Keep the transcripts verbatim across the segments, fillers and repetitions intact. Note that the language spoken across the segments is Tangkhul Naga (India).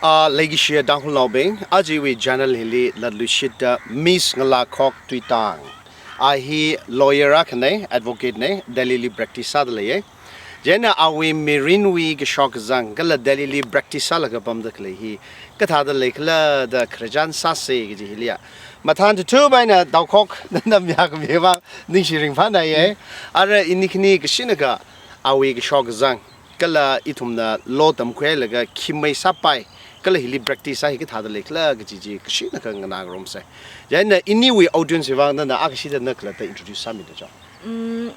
Ah, leikashiya Tangkhulnaobing, ajawui channel hili latluishitta Miss Ngalakhok Tuitang. A hi lawyer akhana, advocate na, Delhi li practice sāda leiya. Chieina awui mirinwui kashok kazang kala Delhi li practice sālaga pamda khalei hi kathāda leikhala da khararchan sāsa kaji hiliya. Mathān tuthup eina Tangkhok nana mayākhami vang ningshi ringphānāya. Ara ini khani kashinaka awui kashok kazang kala ithumna law tamkhuilaga khi maisāpai, kala hili practice sā hi kathāda leikhala kaji chi kashinaka nganā ngarumsa. Chieina iniwui audience vang nana akashida na khalatta introduce sāmida cho. Mm,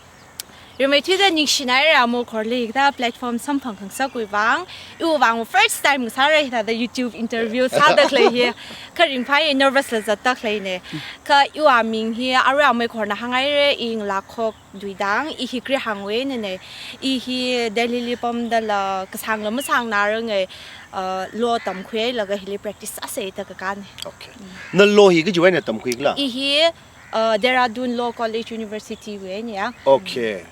rimeithuida ningshinaira Amokhorli hithāda platform samphang khangasakwui vang. Iwui vang first time ngasāra hithāda YouTube interview sāda khalei hi. Kha ringphāya, nervous la zatda khaleina. Kha iwui aming hi arui Amokhorna hānghaira, i Ngalakhok Tuitang, i hi Krihangwui einana, i hi Delhi li pamdala kasāngla masāngnaranga, uh, law tamkhuilaga hili practice sāsa da kakāna. Okay. Na law hi kajiwui eina tamkhuikhala? I hi, uh, Dehradun Law College University wui eina ya. Okay.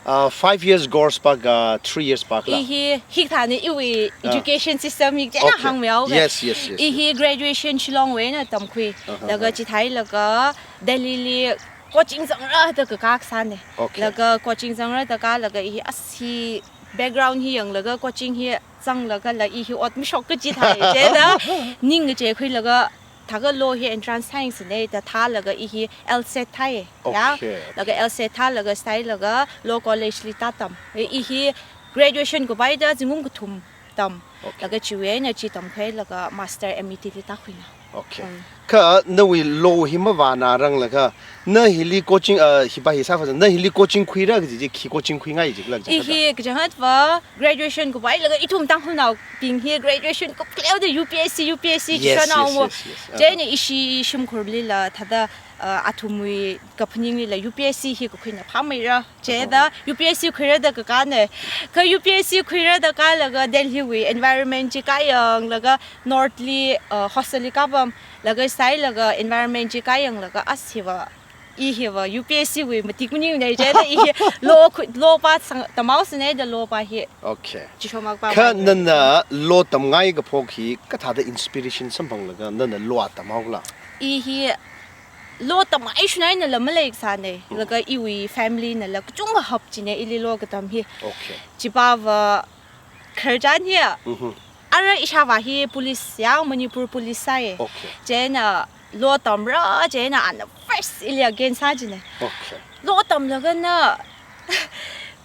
Uh, five years course pa ka three years pa khala? I hi, hikathāna iwui Ah. education system hi chieina Okay. hāngmihaoka. Yes, yes, yes, I yes. hi graduation Shillong wui eina tamkhui. Uh-huh. Laga chitheilaga Delhi li coaching zangra da kakā kasāna. Okay. Laga coaching zangra da kālaga i hi, as hi background hi yanglaga coaching hi zanglaga la i hi ot mashok kaji thai chieina ning kachei khuilaga thākha law hi entrance thāyangsa da thālaga i hi LSAT thāya. Ya. Okay, okay. Laga LSAT thālaga sailaga law college li tātam. I hi graduation kuphaida zingkum kathum tam. Okay. Laga chiwui eina chi tamkhuilaga master MET li tākhuina. Okay. Mm. Kha nawui law hi mavānaranglaga, na hili coaching, uh, hipa hi sāfa, na hili coaching khuira kaji chi, khi coaching khuingai jikhala I kaji hi kachangkhat va graduation kuphailaga ithum Tangkhulnaobing hi graduation kuphaileoda UPSC, UPSC Yes, jisana yes, omo. Yes, yes. Uh-huh. Chieina ishi shimkhurlila thāda, uh, athumwui kaphaninglila UPSC hi kakhuina phāmeira. Chieina Uh-huh. UPSC khuira da kakāna. Kha UPSC khuira da kālaga Delhi wui environment chi kāyanglaga North li, uh, hostel li kapam, laga sailaga environment chi kāyanglaga as hiva, i hiva UPSC wui matik maningna chieina i hi law khu-, law pa sang, tamhaosana da law pa hi. Okay. Chishomak pa Kha mai nana law tamngai kaphok hi kathāda inspiration samphanglaga nana law tamhaokhala? I hi law tamngai shunai nala malei kasāna. Hmm. Laga iwui family nala kachungkha hapchina ili law katam hi. Okay. Chipa va khararchan hi. Mhm. Ara ishāvā hi police ya, Manipur police sāya. Okay. Chieina law tamra, chieina ana first ili against sā jina. Okay. Law tamlaga na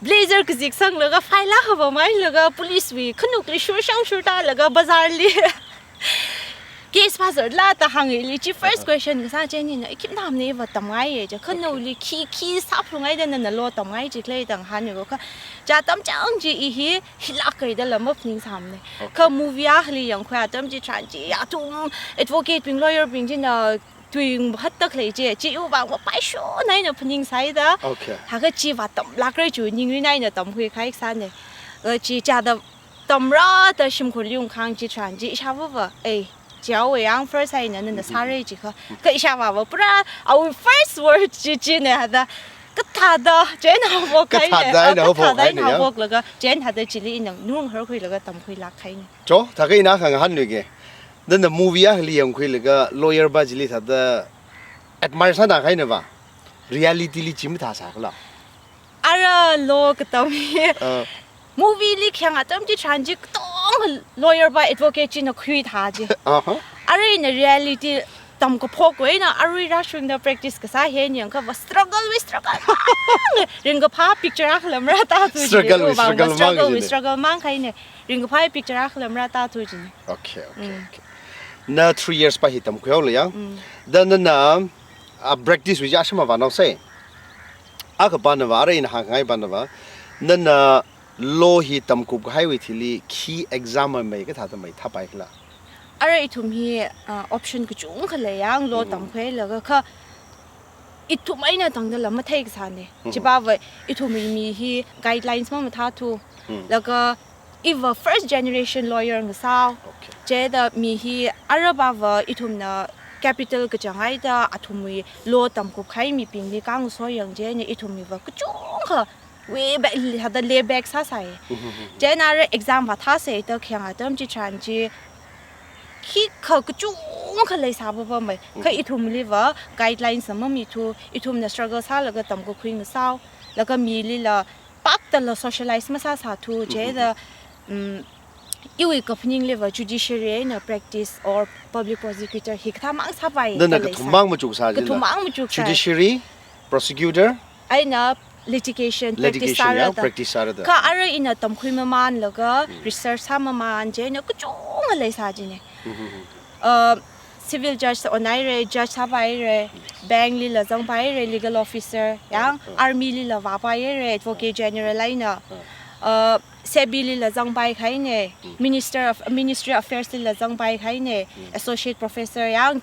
blazer kazik sanglaga file akha vāmeilaga police wui khanukli shurshang shurtālaga bazar li case pazarla da hānga ili chi first Uh-huh. question kasā chieina ina, "I khim tamna, iva tamngaiya," ja. Kha Okay. naoli khi, khi sāphalungai da nana law tamngai jikhala da ngahāna kha. Chi atam chang chi i hi hilāka da la maphaningsāmana. Okay. Kha movie akhali yangkhui atam chitharan chi athum advocate bing, lawyer bing china tui ngahātda khalei chi, chi iwui vang va paishona ina phaningsāi da. Okay. Thākha chi vātamlākra chi ningrin eina tamkhui kahai kasāna. Kha chi chithāda tamra da shimkhurli ungkahāng chitharan chi ishāvā va, "Ei, chihaowa yang first eina nana Mhm. sāra," jikha. Kha ishāvā va pura awui first word chi china thāda, "Kathāda," chieina haophok kahaina. Kathāda eina Ah, haophok kathāda eina kahaina ya. haophoklaga, chieina thāda chili ina ngarumharkhuilaga tamkhuilāk kahaina. Cho, thākha ina akha ngahānluike. Nana movie akhali yangkhuilaga lawyer pa chili thāda admire sāda kahaina va. Reality li chi mathāsākhala? Ara law katam hi. Ah. Movie li khayang atam chitharan chi katonga lawyer pa advocate china khuithā chi. Aha. Ara ina reality tamkaphokwui eina arui rāshungda practice kasā hi eina yangkha va struggle wui struggle mang. Ringkaphā picture akhala marātāthu jina. Struggle wui iwui vang va struggle mang struggle wui jina. struggle mang kahaina. Ringkaphā picture akhala marātāthu jina. Okay, okay, Mm. okay. Na three years pa hi tamkhuihaola ya. Mm. Da nana, ah, practice wui chi asham vānaosa. Akha pana va, ara ina hāngngai pana va. Nana law hi tamkup kahaiwui thili khi exam mai kathāda maithāpaikhala? Ara ithum hi, ah, option kachungkha lei yang law Mm. tamkhuilaga kha ithum eina tangdala mathei kasāna. Mm-hmm. Chipa va ithumwui mi hi guidelines mamathāthu. Mm. Laga iva first generation lawyer ngasāo. Okay. Chithāda mi hi ara pa va ithumna capital kachāngai da athumwui law tamkup kahai mibingli kangaso yang chieina ithumwui va kachungkha way back, thāda lay back sāsai. Mhm, mhm. Chieina ara exam vāthāsa da khayang atam chitharan chi Khikha kachungkha leisāpapamei. Kha ithumliva guidelines na mamithu, ithumna struggle sālaga tamkakhui ngasāo, laga milila pākdala socialize masāsāthu, chida, um, iwui kaphaningliva judiciary eina practice or public prosecutor hikathā mang sāpai. Nana kaleisā. Kathummang machuksā jila. Kathummang machuksā. Judiciary, prosecutor, eina litigation, practice sāra da. Litigation ya, practice sāra da. Kha ara ina tamkhui mamanlaga, research sāmaman chieina kachungkha leisā jine. Uh, civil judge onhaire, judge sāpaire, bank lila zangpaire, legal officer, yang army lila vāpaire, advocate general eina, uh, SEBI lila zangpai kahaine, Minister of, Ministry of Affairs lila zangpai kahaine, associate professor yang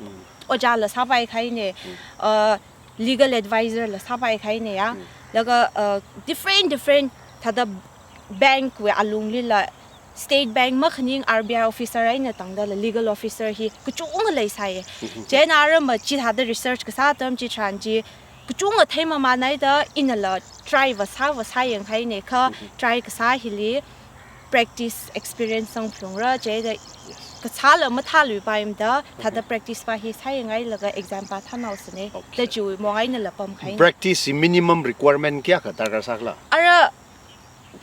ojāla sāpai kahaine, uh, legal advisor la sāpai kahaine ya. Laga, uh, different, different thāda bank wui alunglila State Bank makhaning R B I officer eina tangdala legal officer hi kachungkha leisāye. Chieina ara ma chithāda research kasā atam chitharan chi kachungkha theimamanhaida inala try vāsā, vāsāyang kahaine kha try kasā hili practice experience sangphalungra, chida kasāla mathāluipaimada, thāda practice pa hi sāyanghailaga exam pa thānao sine. Okay. Da chiwui mong einala pamkahai. Practice hi minimum requirement kayākha darkar sākhala? Ara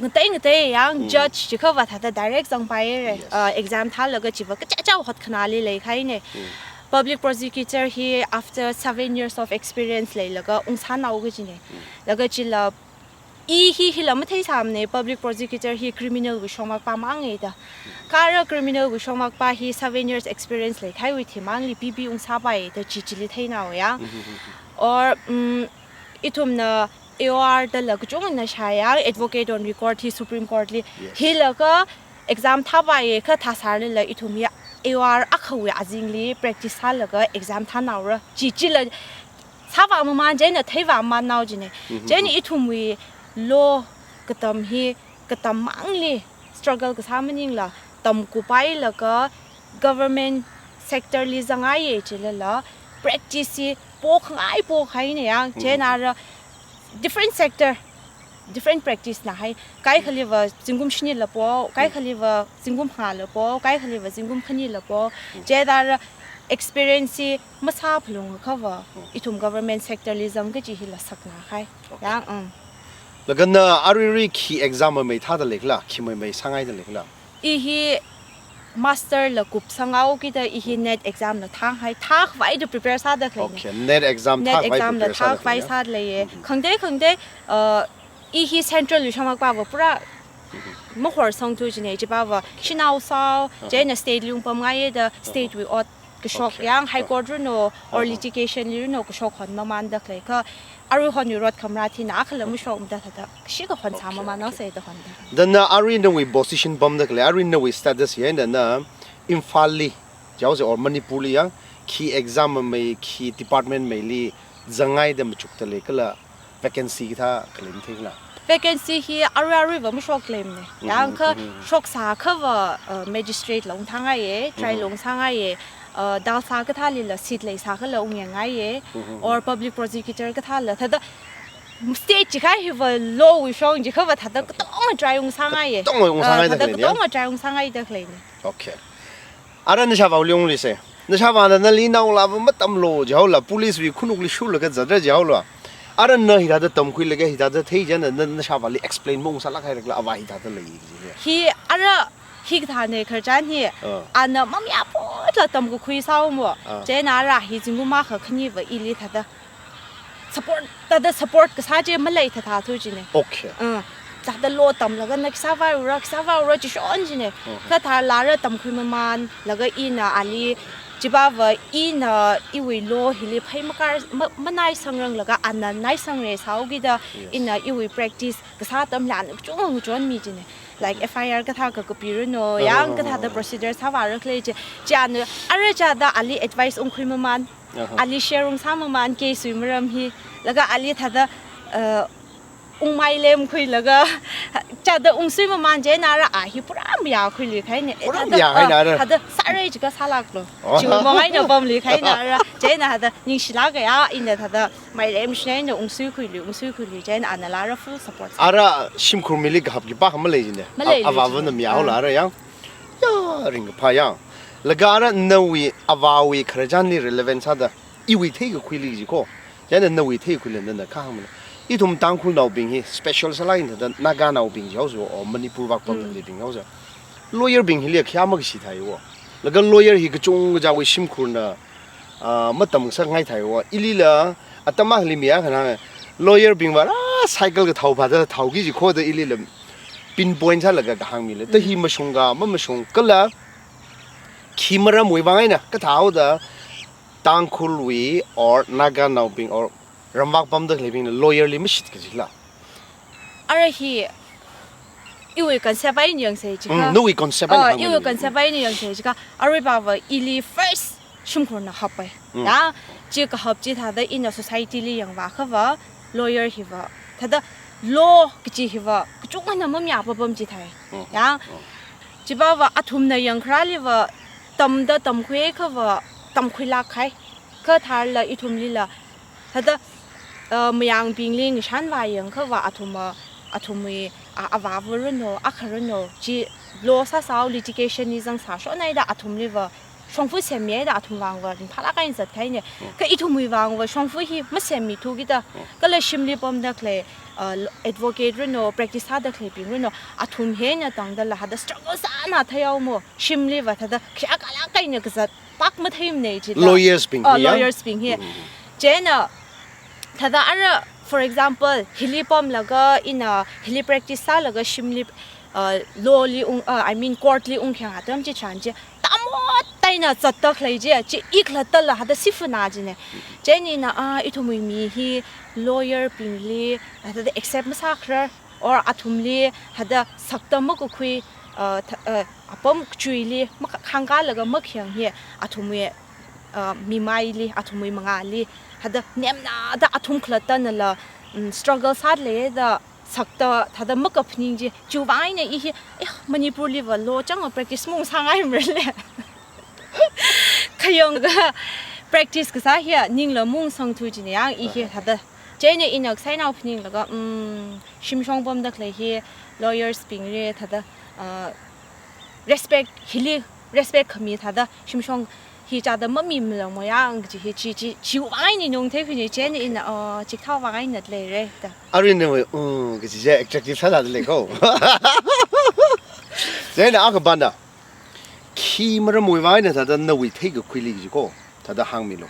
ngatei ngatei yang judge chikhava thāda direct zangpaire, uh, exam thālaga chiva kachichā hotkhanāli leikahaine. Public prosecutor hi after seven years of experience leilaga ungsānao kajine. Laga chila I hi hila matheisāmane, public prosecutor hi criminal wui shongmakpa mangne da. Kha ara criminal wui shongmakpa hi seven years experience leikahaiwui thimangli P B ungsāpai da chi chili theinao ya. Or, um, ithumna A O R dala kachungna shāya, advocate on record hi Supreme Court li. Yes. Hilaga exam thāpaiye kha thāsārlila ithum ya A O R akhawui azingli practice sālaga exam thānaora. Chi chila sāvā maman chieina theivā mamannao jine. Chieina ithumwui law katam hi katam mangli struggle kasā maningla tamkupailaga government sector li zangngaiye chilala practice hi pokhangai pokhaine yang chieina ara different sector, different practice nahai. Kaikhaliva zingkum shinila po, kaikhaliva zingkum phangāla po, kaikhaliva zingkum khanila po. Chida ara experience hi masāphalungakhava ithum government sector li zang kaji hila saknā kahai. Okay. Yang, um. Laga na aruirui khi exam mamei thāda leikhala, khi mamei sāngaida leikhala? I hi master la kupsanghaokida i hi NET exam la thānghai, thākhavai da prepare sāda khaleine. Okay, NET exam, NET thākhavai exam la prepare sāda thākhavai khaleine. Sāda leiye. Khangatei khangatei, uh, i hi central wui shongmakpava pura mahorsangthu jine, chipava shanao sāo, chieina state li ungpamngaiye da state wui ot kashok yang High Court runo or litigation li runo kashok hon mamanda khalei kha, arui honwui rot khamrat hina akhala mashokmada thāda kashika hon sā mamannao sāda honda. Da na arui nawui position pamda khalei, arui nawui status hi eina na Imphal li, jihaosa or Manipur li yang, khi exam mamei, khi department meili zangngaida machukda leikhala, vacancy kathā khalei matheikhala? Vacancy hi arui aruiva mashok claim ne. Yang kha shoksākhava, uh, magistrate la ungthāngaiye, trial la ungsāngaiye, uh, DALSA kathālila seat leisākhala ungyangngaiye, or public prosecutor kathāla thāda state chikhai hiva law wui shong chikhava thāda katonga try ungsāngaiye. Katonga ungsāngai da khaleine. Katonga try ungsāngaida khaleine. Okay. Ara nashāvāli ungluise. Nashāvāna nali naolava matamlo jihaola, police wui khanukli shurlaga zatra jihaola. Ara na hithāda tamkhuilaga hithāda thei chieina na, nashāvāli explain maungsālāk hairakhala, avā hithāda lei ji. Hi ara hikathāne khararchan hi, ana mamayāphoda tamkakhui sāhaomo. Chieina ara hi zingkum akha khaniva ili thāda support, thāda support kasā chi maleithathathu jine. Okay. Uh, thāda law tamlaga na khi sāvāura, khi sāvāura chi shon jine. Kha thālala tamkhui mamanlaga ina ali, chipava ina iwui law hili phei makar, ma, manaisangranglaga ana naisangre sāhaokida ina iwui practice kasā atamla ana kachungkha ngachonmi jine. Like F I R kathā kakapi runo, yang kathāda procedure sāvāra khalei chi, chi ana ara chāda ali advice ungkhui maman, ali share ungsā maman case wui maram hi, laga ali thāda, uh, ungmai lemkhuilaga, chāda ungsui maman chieina ara a hi pura mayākhuilui kahaine. Pura mayākhuina ara. Thāda sāra jiakha sālāklo. Chiwui mong eina pamlui kahaina ara. Chieina thāda ningshilāka ya, ina thāda mairem shina eina ungsuikhuilui, ungsuikhuilui chieina anala ara full support sā. Ara shimkhur mili kahap khipākha malei jine. Malei. Avāvana mayāhaola ara yang. Ya, ringkaphā yang. Laga ara nawui avāwui khararchanli relevant sāda, iwui theikakhuili ji ko. Chieina nawui theikakhuili nana kha hāngmana. Ithum Tangkhulnaobing hi special sālāk eina thāda Naganaobing jihaosa, or Manipur vak pamda khaleibing haosa. Lawyer bing hili khayā makashi thāi wo. Laga lawyer hi kachungkha kachāwui shimkhurna, ah, matamngasak ngai thāi wo. Ilila atam akhali mi akhana lawyer bing vāra cycle kathao phāda thaoki ji ko da ilila pinpoint sālaga kahāng mila. Ta hi mashunga, mamashung kala khi maramwui vang eina kathāhaoda Tangkhulwui or Naganaobing or ramvak pamda khaleibingna lawyer li mashit kajila. Ara hi iwui concept eina yangsei jikha. Mm, nawui concept eina Oh, hāngmana. Iwui concept eina yangsei jikha. Aruiva ili first shimkhurna happai. Mm. Ya, chi kahap chi thāda ina society li yangvākhava lawyer hiva. Thāda law kachi hiva kachungkhana mamyā papam chi thāi. Mm. Ya. Mm. Chiva va athumna yangkharāliva tamda tamkhuikhava tamkhuilāk khai. Kha tharla ithumlila thāda, uh, mayangbingli ngashan vāyangkhava athum, uh, athumwui, uh, avāva rano, akha rano, chi law sāsāo litigation li zangsā shonhaida athumliva shongfa semmihaida athum vangva ringphālāk eina zatkahaina. Mm. Kha ithumwui vangva shongfa hi masemmithu kida. Mm. Kala shimli pamda khalei, uh, advocate rano, practice sāda khaleibing rano, athum hi eina tangdala thāda struggle sāna theihaomo. Shimliva thāda khayā kalāk eina kazat pak matheimanei jila. Lawyers bing Oh, hi, ya? Lawyers bing hi. Mm. Chieina thāda ara, for example, hili pamlaga ina hili practice sālaga shimli, uh, law li ung, uh, I mean court li ungkhayang atam chitharan chi tamot eina zatda khalei chi, chi i khalattala thāda sifana jina. Chieina ina, ah, ithumwui mi hi lawyer bingli thāda accept masākharar or athumli thāda sakta makakhui, uh, tha-, uh, apam kachuili mak-, khangkālaga makhayang hi athumwui, uh, mimaili, athumwui mangāli thāda nemna da athum khalattanala, mm, struggle sāda leida sakta thāda makaphaning chi, chiwui vang eina i hi, eh, Manipurliva law chang practice maungsāngai marale. Khayang ka practice kasā hi ningla maungsangthu jina yang i hi Aha. thāda. Chieina ina kasānao phaninglaga, mm, shimshong pamda khalei hi lawyers bingli thāda, uh, respect hili, respect khami thāda shimshong hi chāda mamimala mo yang kaji hi chi, chi, chiwui vang eina nung theikhuini chieina Okay. ina, uh, chikathā vang eina leira da. Arui nawui, uh, kaji chi attractive sāda lei ko. Chieina akha bana. Khi maramwui vang eina thāda nawui theikakhuili ji ko, thāda hāngmilu.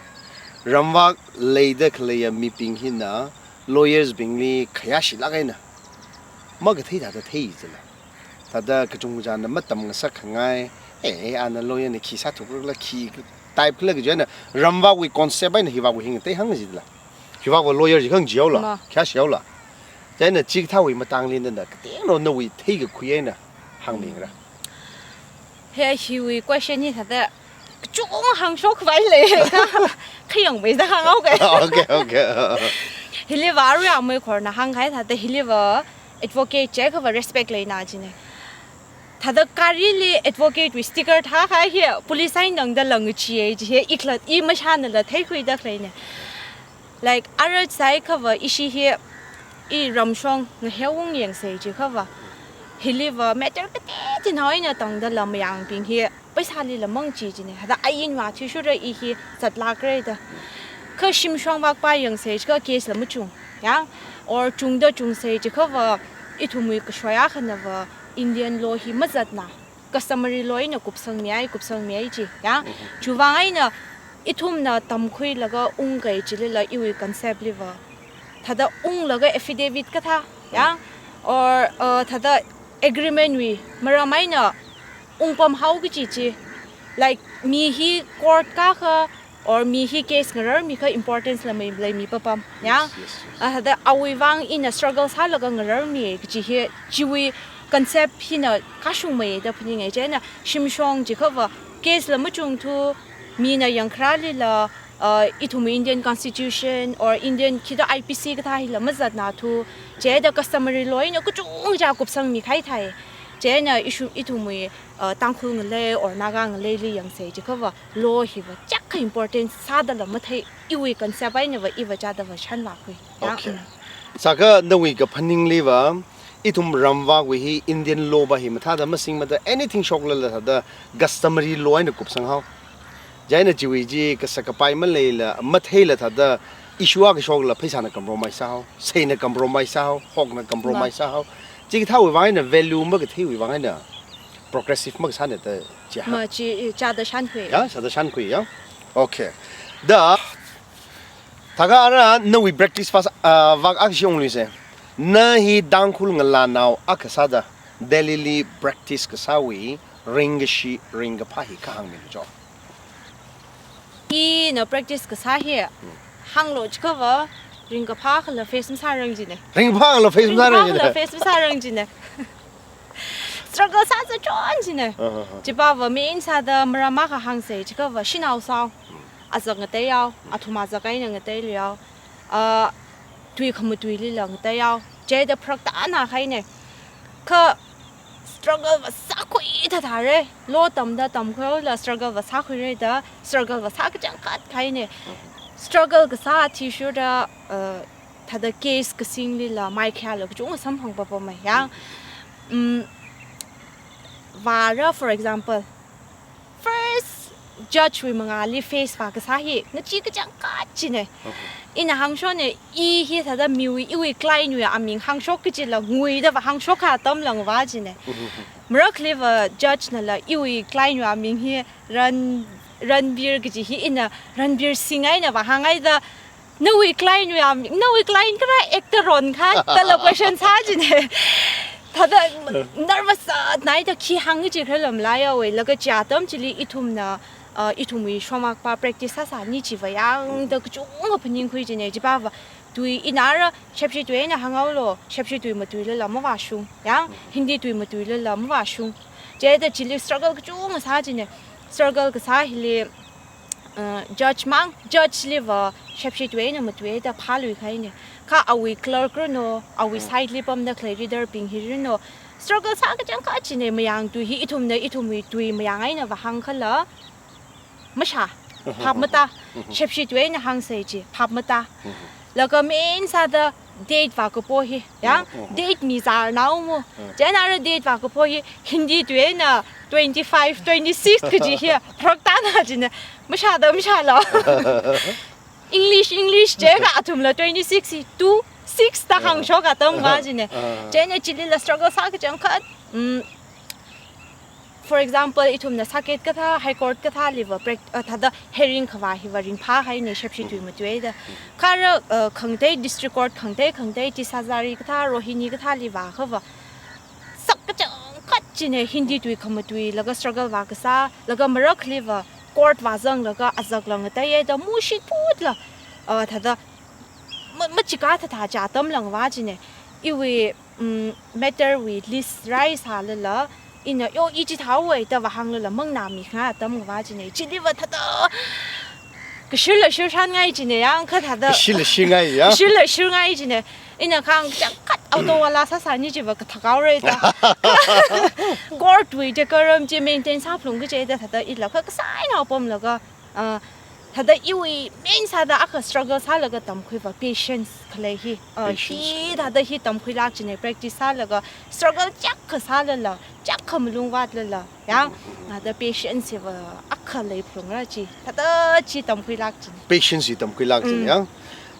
Ramvak leida khaleiya mibing hina lawyers bingli khayāshilāk eina makathei thāda thei jila. Thāda kachungkhana matamngasak khangai, eh, ana lawyer na khi sāthukrakhala khi type khala kaji eina ramvakwui concept eina hivākwui hi ngateihāng jila. Hivākva lawyer ji khang jihaola, Ma. khayāshihaola. Chieina chikathāwui matangli nana katenglo nawui theikakhui eina hāngmingra. He, hiwui question hi thāda kachung hāngshok vai lei. Kha, khayang mai da hānghao kai. Okay, okay. Hiliva arui amei khorna hāngkahai thāda hiliva advocate jiakhava respect leina jina. Thāda garili advocate wui sticker thākahai hi police eina tangdala ngacheeya ji hi i khalat i mashānala theikhuida khaleina. Like, ara saikhava ishi hi i ramshong ngaheung yangsei jikhava. Hiliva matter kateonaowui eina tangdala mayangbing hi paisālila mangchee jina. Thāda ain vāthuishura i hi zatlākra da. Kha shimshong vakpa yangsei jikha case la machung. Yang, or chungda chungsei jikhava ithumwui kashoi akhanava Indian law hi mazatna. Customary law eina kupsangmihai, kupsangmihai ji, ya. Mhm. Chiwui vang eina ithumna tamkhuilaga ungkahai chilila iwui concept liva. Thāda unglaga affidavit kathā, ya. Mhm. Or, uh, thāda agreement wui maram eina ungpamhao kaji chi. Like, mi hi court kākha, or mi hi case ngararmikha importance la mei, leimi papam, ya? Yes, yes, yes. Ah, thāda awui vang ina struggle sālaga ngararmi kaji hi, chiwui concept hina kashungmei da phaninga, chieina shimshong jikhava case la machungthu, mina yangkharālila, uh, ithumwui Indian Constitution or Indian khida I P C kathā hila mazatnathu, chida customary law eina kachungkha kupsangmikahai thāi. Chieina ishu, ithumwui, uh, Tangkhul ngalei or Naga ngaleili yangsei jikhava, law hiva chiyākha important sādala mathei, iwui concept einava iva chidava shanlākkhui. Ya, Okay. mm. Sākha nawui kaphaningliva, Ithum ramvāwui hi Indian law va hi mathāda masingmada anything shoklala thāda customary law eina kupsanghao. Chieina chiwui chi kasak kapai maleila matheila thāda issue akha shokla pheisāna compromise sāhao, seina compromise sāhao, hokna compromise sāhao. Chikathāwui vang eina value makatheiwui vang eina progressive makasāna da chiha. Ma chi, eh, chāda shānkhui. Ya, chāda shānkhui ya. Okay. Da, thākha ara nawui practice vak, ah, vak akha shongluise. Na hi Tangkhul ngalānao akha sāda Delhi li practice kasāwui ringkashi ringkaphā hi kha hāngmilu cho. Ina practice kasā hi hānglo chiakha va ringkaphā khala face masārang jine. Ringkaphā khala face masārang jine. Ringkaphā khala face masārang jine. Struggle sāzā chon jine. Aha, aha. Chipava main sāda maram akha hāngsa chiakha va shanao sāo. Azak ngateihao, athum azak eina ngateiluihao. Ah, tui khamatuilila ngateihaowa. Chieina pharak tāna kahaine. Kha struggle va sākhui thāthāre. Law tamda tamkhuihaola struggle va sākhuire da, struggle va sā kachangkhat kahaine. Struggle kasā athishurda, uh, thāda case kasinglila maikhayāla kachungkha samphang papamei ya. Mm, vāra, for example, first judge wui mangāli face vākasā hi ngachee kachangkhat jine. Okay. Ina hāngshokne, i hi thāda miwui, iwui client wui aming hāngshok kajila nguida va hāngshok atamla ngavā jine. Mhm. Marakhaliva judge nala iwui client wui aming hi Ran-, Ranbir kaji hi ina Ranbir Singh eina va hānghaida, nawui client wui aming, nawui client kharā actor ron kha, dala question sā jine. Thāda nervous sānaida khi hāng kaji kharā lam laiya we, laga chi atam chili ithumna, uh, ithumwui shomakpa practice sāsāni chiva yangda kachungkha phaningkhui jine, chipava tui ina ara shepshi tui eina hānghaolo, shepshi tui matuilala mavāshung, ya, Hindi tui matuilala mavāshung. Chieina chili struggle kachungkha sā jine, struggle kasā hili, uh, judge mang, judge liva shepshi tui eina matuida phālui kahaine. Kha awui clerk rino, awui side li pamda khalei reader bing hi rino. Struggle sā kachangkhat jine, mayang tui hi ithumna, ithumwui tui mayang eina va hāng khala. Mashā, phap matā, shepshi tui eina hāngsa chi, phap matā. Laga main sāda date vākapo hi, ya, date mi zar nao mo. Chieina ara date vākapo hi, Hindi tui eina twenty-five, twenty-six kaji hi, pharak tāna jine, mashāda mashālo. English, English, chieina athumla twenty-six hi, two, six da hāngshok atam va jine. Chieina chilila struggle sā kachangkhat, mm, for example, ithumna circuit kathā, High Court kathāliva prac-, uh, thāda hearing khavā hiva ringphā kahaine shepshi tui matuida. Kha ara, uh, khangatei district court khangatei khangatei Tisazari kathā, Rohini kathāliva khava sak kachangkhat jine Hindi tui khamatuilaga struggle vākasā, laga marakhaliva court vāzanglaga azakla ngateiya da mushit phutla, uh, thāda ma-, machika thāthā chi atamla ngavā jine. Iwui, mm, matter wui list raisālala, ina, yo, i chithāhaowe da va hānglala mangnā mikhangai atam ngavā jine. Chiliva thāda kashirla shirshānngai jine, ya, kha thāda kashirla shirngai, ya. Kashirla shirngai jine. Ina kahāng kachangkhat auto wala sāsāni chiva kathak haore da. Court wui decorum chi maintain sāphalung kaje da thāda ila kha kasāi nao pamlaga, ah, thāda iwui main sāda akha struggle sālaga tamkhuiva patience khalei hi. Ah, patience. Hi thāda hi tamkhuilāk jine, practice sālaga struggle chiyākha sālala, chiyākha malung vātlala, ya, thāda patience hiva akha leiphalungra chi, thāda chi tamkhuilāk jine. Patience hi tamkhuilāk jine, ya.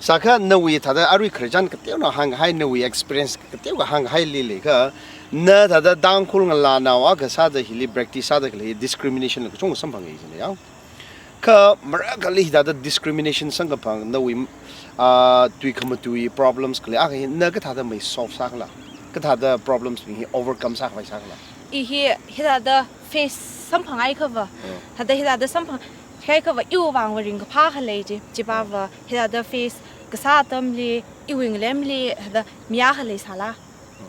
Sākha nawui thāda arui khararchan kateonao hānghai, nawui experience kateokha hānghai lili kha, na thāda Tangkhul ngalānao akha sāda hili practice sāda khalei discrimination la kachungkha samphanga jine, ya. Kha marakhali hithāda discrimination samkaphang nawui, ah, tui khamatui problems khalei akha hi na kathāda mai solve sākhala? Kathāda problems bing hi overcome sākhavai sākhala? I hi hithāda face samphanghai khava. Thāda hithāda samphanghai khava iwui vangva ringkaphā khalei chi. Chipava hithāda face kasā atamli iwui ngalemli thāda mi akha leisāla.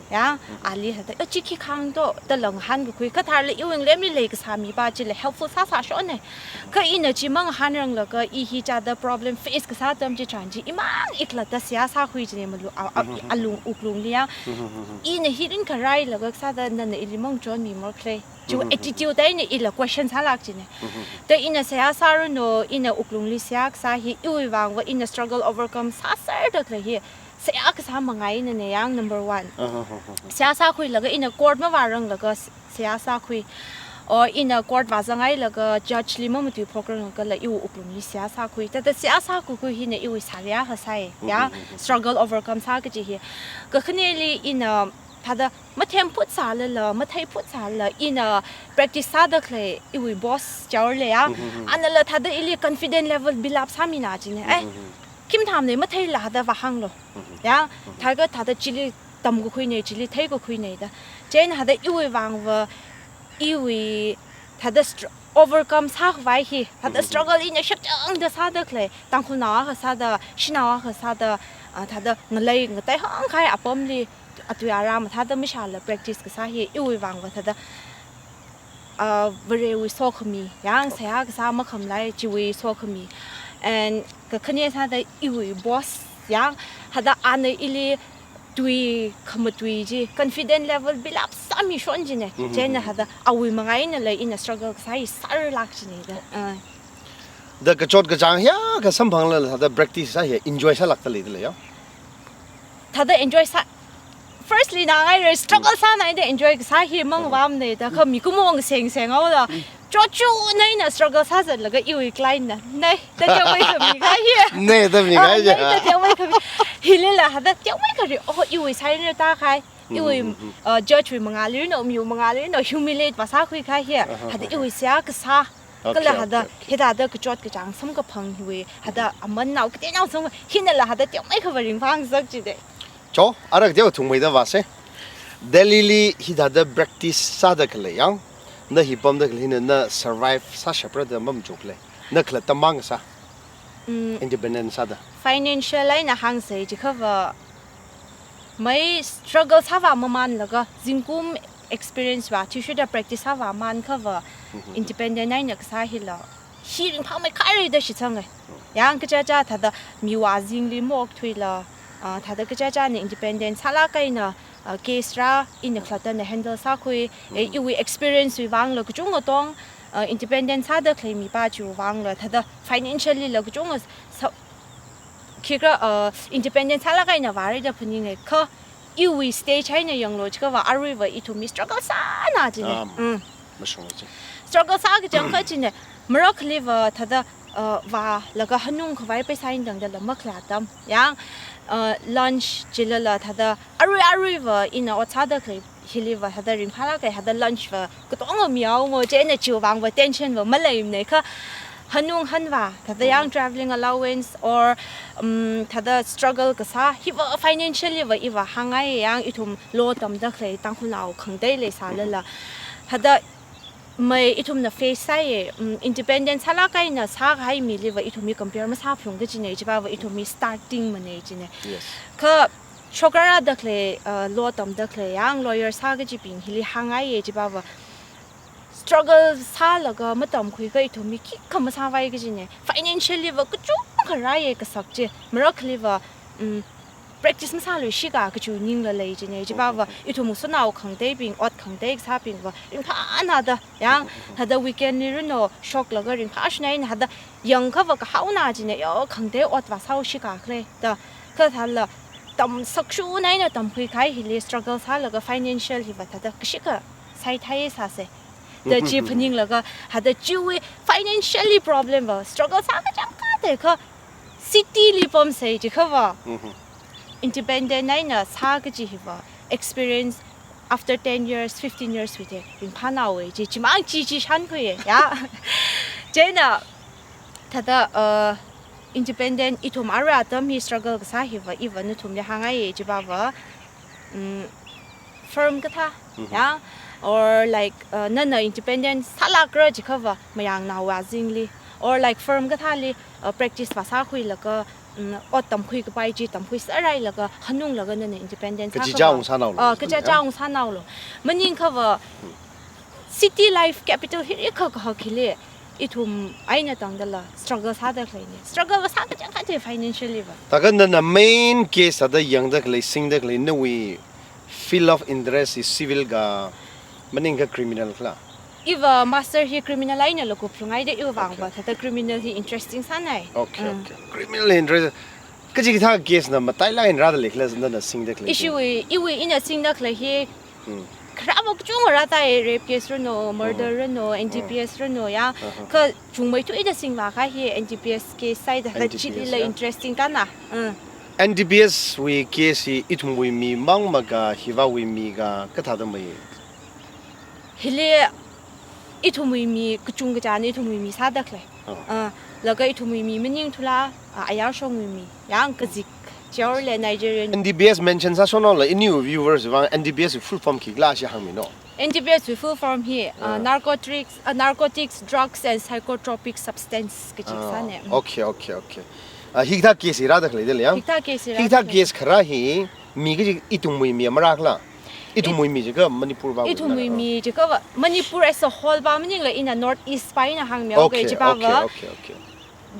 Ya, ali thāda, "Yo, chi khi kahāng to," dala ngahānkakhui. Kha tharla iwui ngalemli leikasā mipa chila helpful sāsāshokne. Kha ina chi mangahānranglakha i hi chithāda problem face kasā atam chitharan chi, imang ikhalatta seihā sākhui jine malu, a, a, alung wuklungli ya. Ina hi ringkharailaga sāda nana ili mangachonmimara khala. Chiwui attitude eina ila question sālāk jine. Da ina seihā sāranu, ina wuklungli seihā kasā hi, iwui vangva ina struggle overcome sāserda khalei hi. seihā kasā mangaina ne yang number one. Seihā sākhuilaga ina court mavāranglaga s-, seihā sākhui. Or ina court vāzanghailaga judge li mamatui phokranglaga iwui wuklungli seihā sākhui. Thāda seihā sākhuikhui hina iwui sāvea kasāi. Ya, struggle overcome sā kaji hi. Kakhaneli ina thāda mathemphutsālala, matheiphutsālala, ina practice sāda khalei iwui boss chaorle ya. Anala thāda ili confident level build up sāmina jine. Eh, khim tham ne matheila thāda vāhānglo. Ya, thāda thāda chili tamkakhui ne, chili theikakhui ne da. Chieina thāda iwui vangva, iwui thāda str-, overcome sākhavai hi, thāda struggle ina shakchangda sāda khalei, Tangkhulnao akha sāda, shanaowa akha sāda, ah, thāda ngalei ngatei hāngkahai apamli, atui ara mathāda mashāla practice kasā hi, iwui vangva thāda, ah, Varewui sokhami, yang seihā kasā makhamalai chiwui sokhami. And kakhane sāda iwui boss, yang thāda ana ili tui khamatui chi, confident level build up sāmishon jine. Chieina thāda awui mangainala ina struggle kasā hi sārlāk jine da. Ah. Da kachot kachāng hiyākha samphanglala thāda practice sā hi enjoy sālākda leidalei ya? Thāda enjoy sā, firstly na ngai re struggle sānaida enjoy kasā hi mangvamne da, kha mikumo ngasengseng haoda. Chotchunai na struggle sāzatlaga iwui client na, nai, da teomei khami kahai hi. Nai, da mi kahai hi. Nai, da teomei khami. Hilila thāda teomei khami, oh, iwui sāina tākahai. Iwui, uh, judge wui mangāli no, miwui mangāli no, humiliate vāsākhui kahai hi. Thāda iwui seihā kasā. Kala thāda, hithāda kachot kachāng samkaphang hiwui, thāda amannao, kateonao sam, hinala thāda teomei khava ringphāngasak jide. Cho, ara kateo thungmeida vāse. Delhi li hithāda practice sāda khalei yang, na hi pamda khalei hina na survive sāshapra da mamachuk lei. Na khalatta mang sā. Mm. Independent sāda. Financial eina hāngsei chikhava, mai struggle sāvā mamanlaga, zingkum experience vā, thishuda practice sāvā mankhava, independent eina kasā hila. Hi ringphāmeikharei da shitsanga. Yang kachichā thāda miwui azingli maokthuila, ah, thāda kachichāna independent sālāk eina, ah, case rā ina khalattana handle sākhui, eh, iwui experience wui vangla kachungkha tong, ah, independent sāda khalei mipā chiwui vangla, thāda financially la kachungkha sa-, khikha, ah, independent sālāk eina vāreida phaninge, kha iwui stage eina yanglo chikhava aruiva ithumwui struggle sāna jine. Um, mm. Mashunga chi. Struggle sā kachangkhat chine, marakhaliva thāda, uh, vālaga hanung khavai paisa eina tangdala makhalā atam. Yang, uh, lunch chilala thāda arui aruiva ina ot sāda khalei hiliva thāda ringphālāke, thāda lunch va katonga mihaomo, chieina chiwui vangva tension va maleimane kha hanung hanvā, thāda yang travelling allowance or, um, thāda struggle kasā, hiva financially va iva hāngngai yang ithum law tamda khalei Tangkhulnao khangatei leisālala. Thāda mai ithumna face sāye, um, independent sālāk eina sākahai miliva ithumwui compare masāphalung kajine, chipava ithumwui starting mane jine. Yes. Kha shokrāra da khalei, uh, law tamda khalei yang lawyer sā kajibing hili hāngngaiye chipava. Struggle sālaga matamkhuikha ithumwui khikha masāvai kajine. Financially va kachungkha rāye kasak chi. Marakhaliva, um, practice masāluishika kachi ningla lei jine. Chipava ithum ngasotnao khangateibing, ot khangatei kasābingva ringphāna da. Yang, thāda weekend li runo shoklaga ringphāshunai na thāda yangkhava kahaona jine, yo, khangatei ot vāsāushika khalei da. Kha thāla tamsakshunai na tamkhuikahai hili struggle sālaga financial hiva thāda kashikha saithai sāse. Da chi phaninglaga, thāda chiwui financially problem va, struggle sā kachangkhat tekha city li pamsei chikhava. Independent eina sā kaji hiva, experience after ten years, fifteen years wui te, ringphānaowe, chi, chimang chi, chi shānkhuiye, ya. Chieina, thāda, uh, independent, ithum arui atam hi struggle kasā hiva, iva nathumli hāngngaiye, chipava, mm, firm kathā, ya, or like, uh, nana independent sālākra chikhava, mayangnaowui azingli, or like firm kathāli, uh, practice vāsākhuilaga, mm, ot tamkhui kapai chi, tamkhui sārailaga, hanunglaga nana independent sā kachichā kachichā ungsānaolo. Ah, kachichā ungsānaolo. Maningkhava, city life capital hi rikha kahak hili, ithum eina tangdala, struggle sāda khaleine. Struggle sā kachangkhat te financially va. Thākha nana main case thāda yangda khalei, singda khalei, nawui field of interest is civil ga, maningkha criminal khala? Iva master hi criminal einala kuphalungai da iwui vangva, thāda criminal hi interesting sānai. Okay, okay. Criminal interest. Kachi kathā case na matailāk eina rāda leikhala, nana singda khalei chi? Ishiwui, iwui ina singda khalei hi. Hmm. Kharā mo kachungkha rāda lei, rape case ranu, murder Hmm. ranu, Hmm. N D P S ranu, ya. Uh-huh. Kachungmeithui ina singvākahai hi N D P S case sāda, N D P S, chili la ya. Interesting kana. Hmm. N D P S wui case hi ithumwui mi mang maka, hiwui mi ka, kathāda mai? Hili ithumwui mi kachungkha china ithumwui mi sāda khalei. Oh. Ah, laga ithumwui mi maningthula, ah, ayar shongwui mi. Yang kazik, Chiaor le Nigerian. N D P S mention sāshonhaola, iniwui viewers vang N D P S wui full form khikhala chi hāngmino. N D P S wui full form hi, ah, Ah. narcotics, ah, narcotics, drugs and psychotropic substance kachi Ah, sāne. Mm. Okay, okay, okay. Ah, hikathā case hi rāda khalei da lei yang? Hikathā case hi rāda Hikathā khalei. Case kharā hi, mi kaji ithumwui mi marākhala? Ithumwui mi jiakha Manipur va Ithumwui mi jiakha va Manipur as a whole va maningla, ina North East va ina hāngmi Okay, okay, chiva va okay, okay.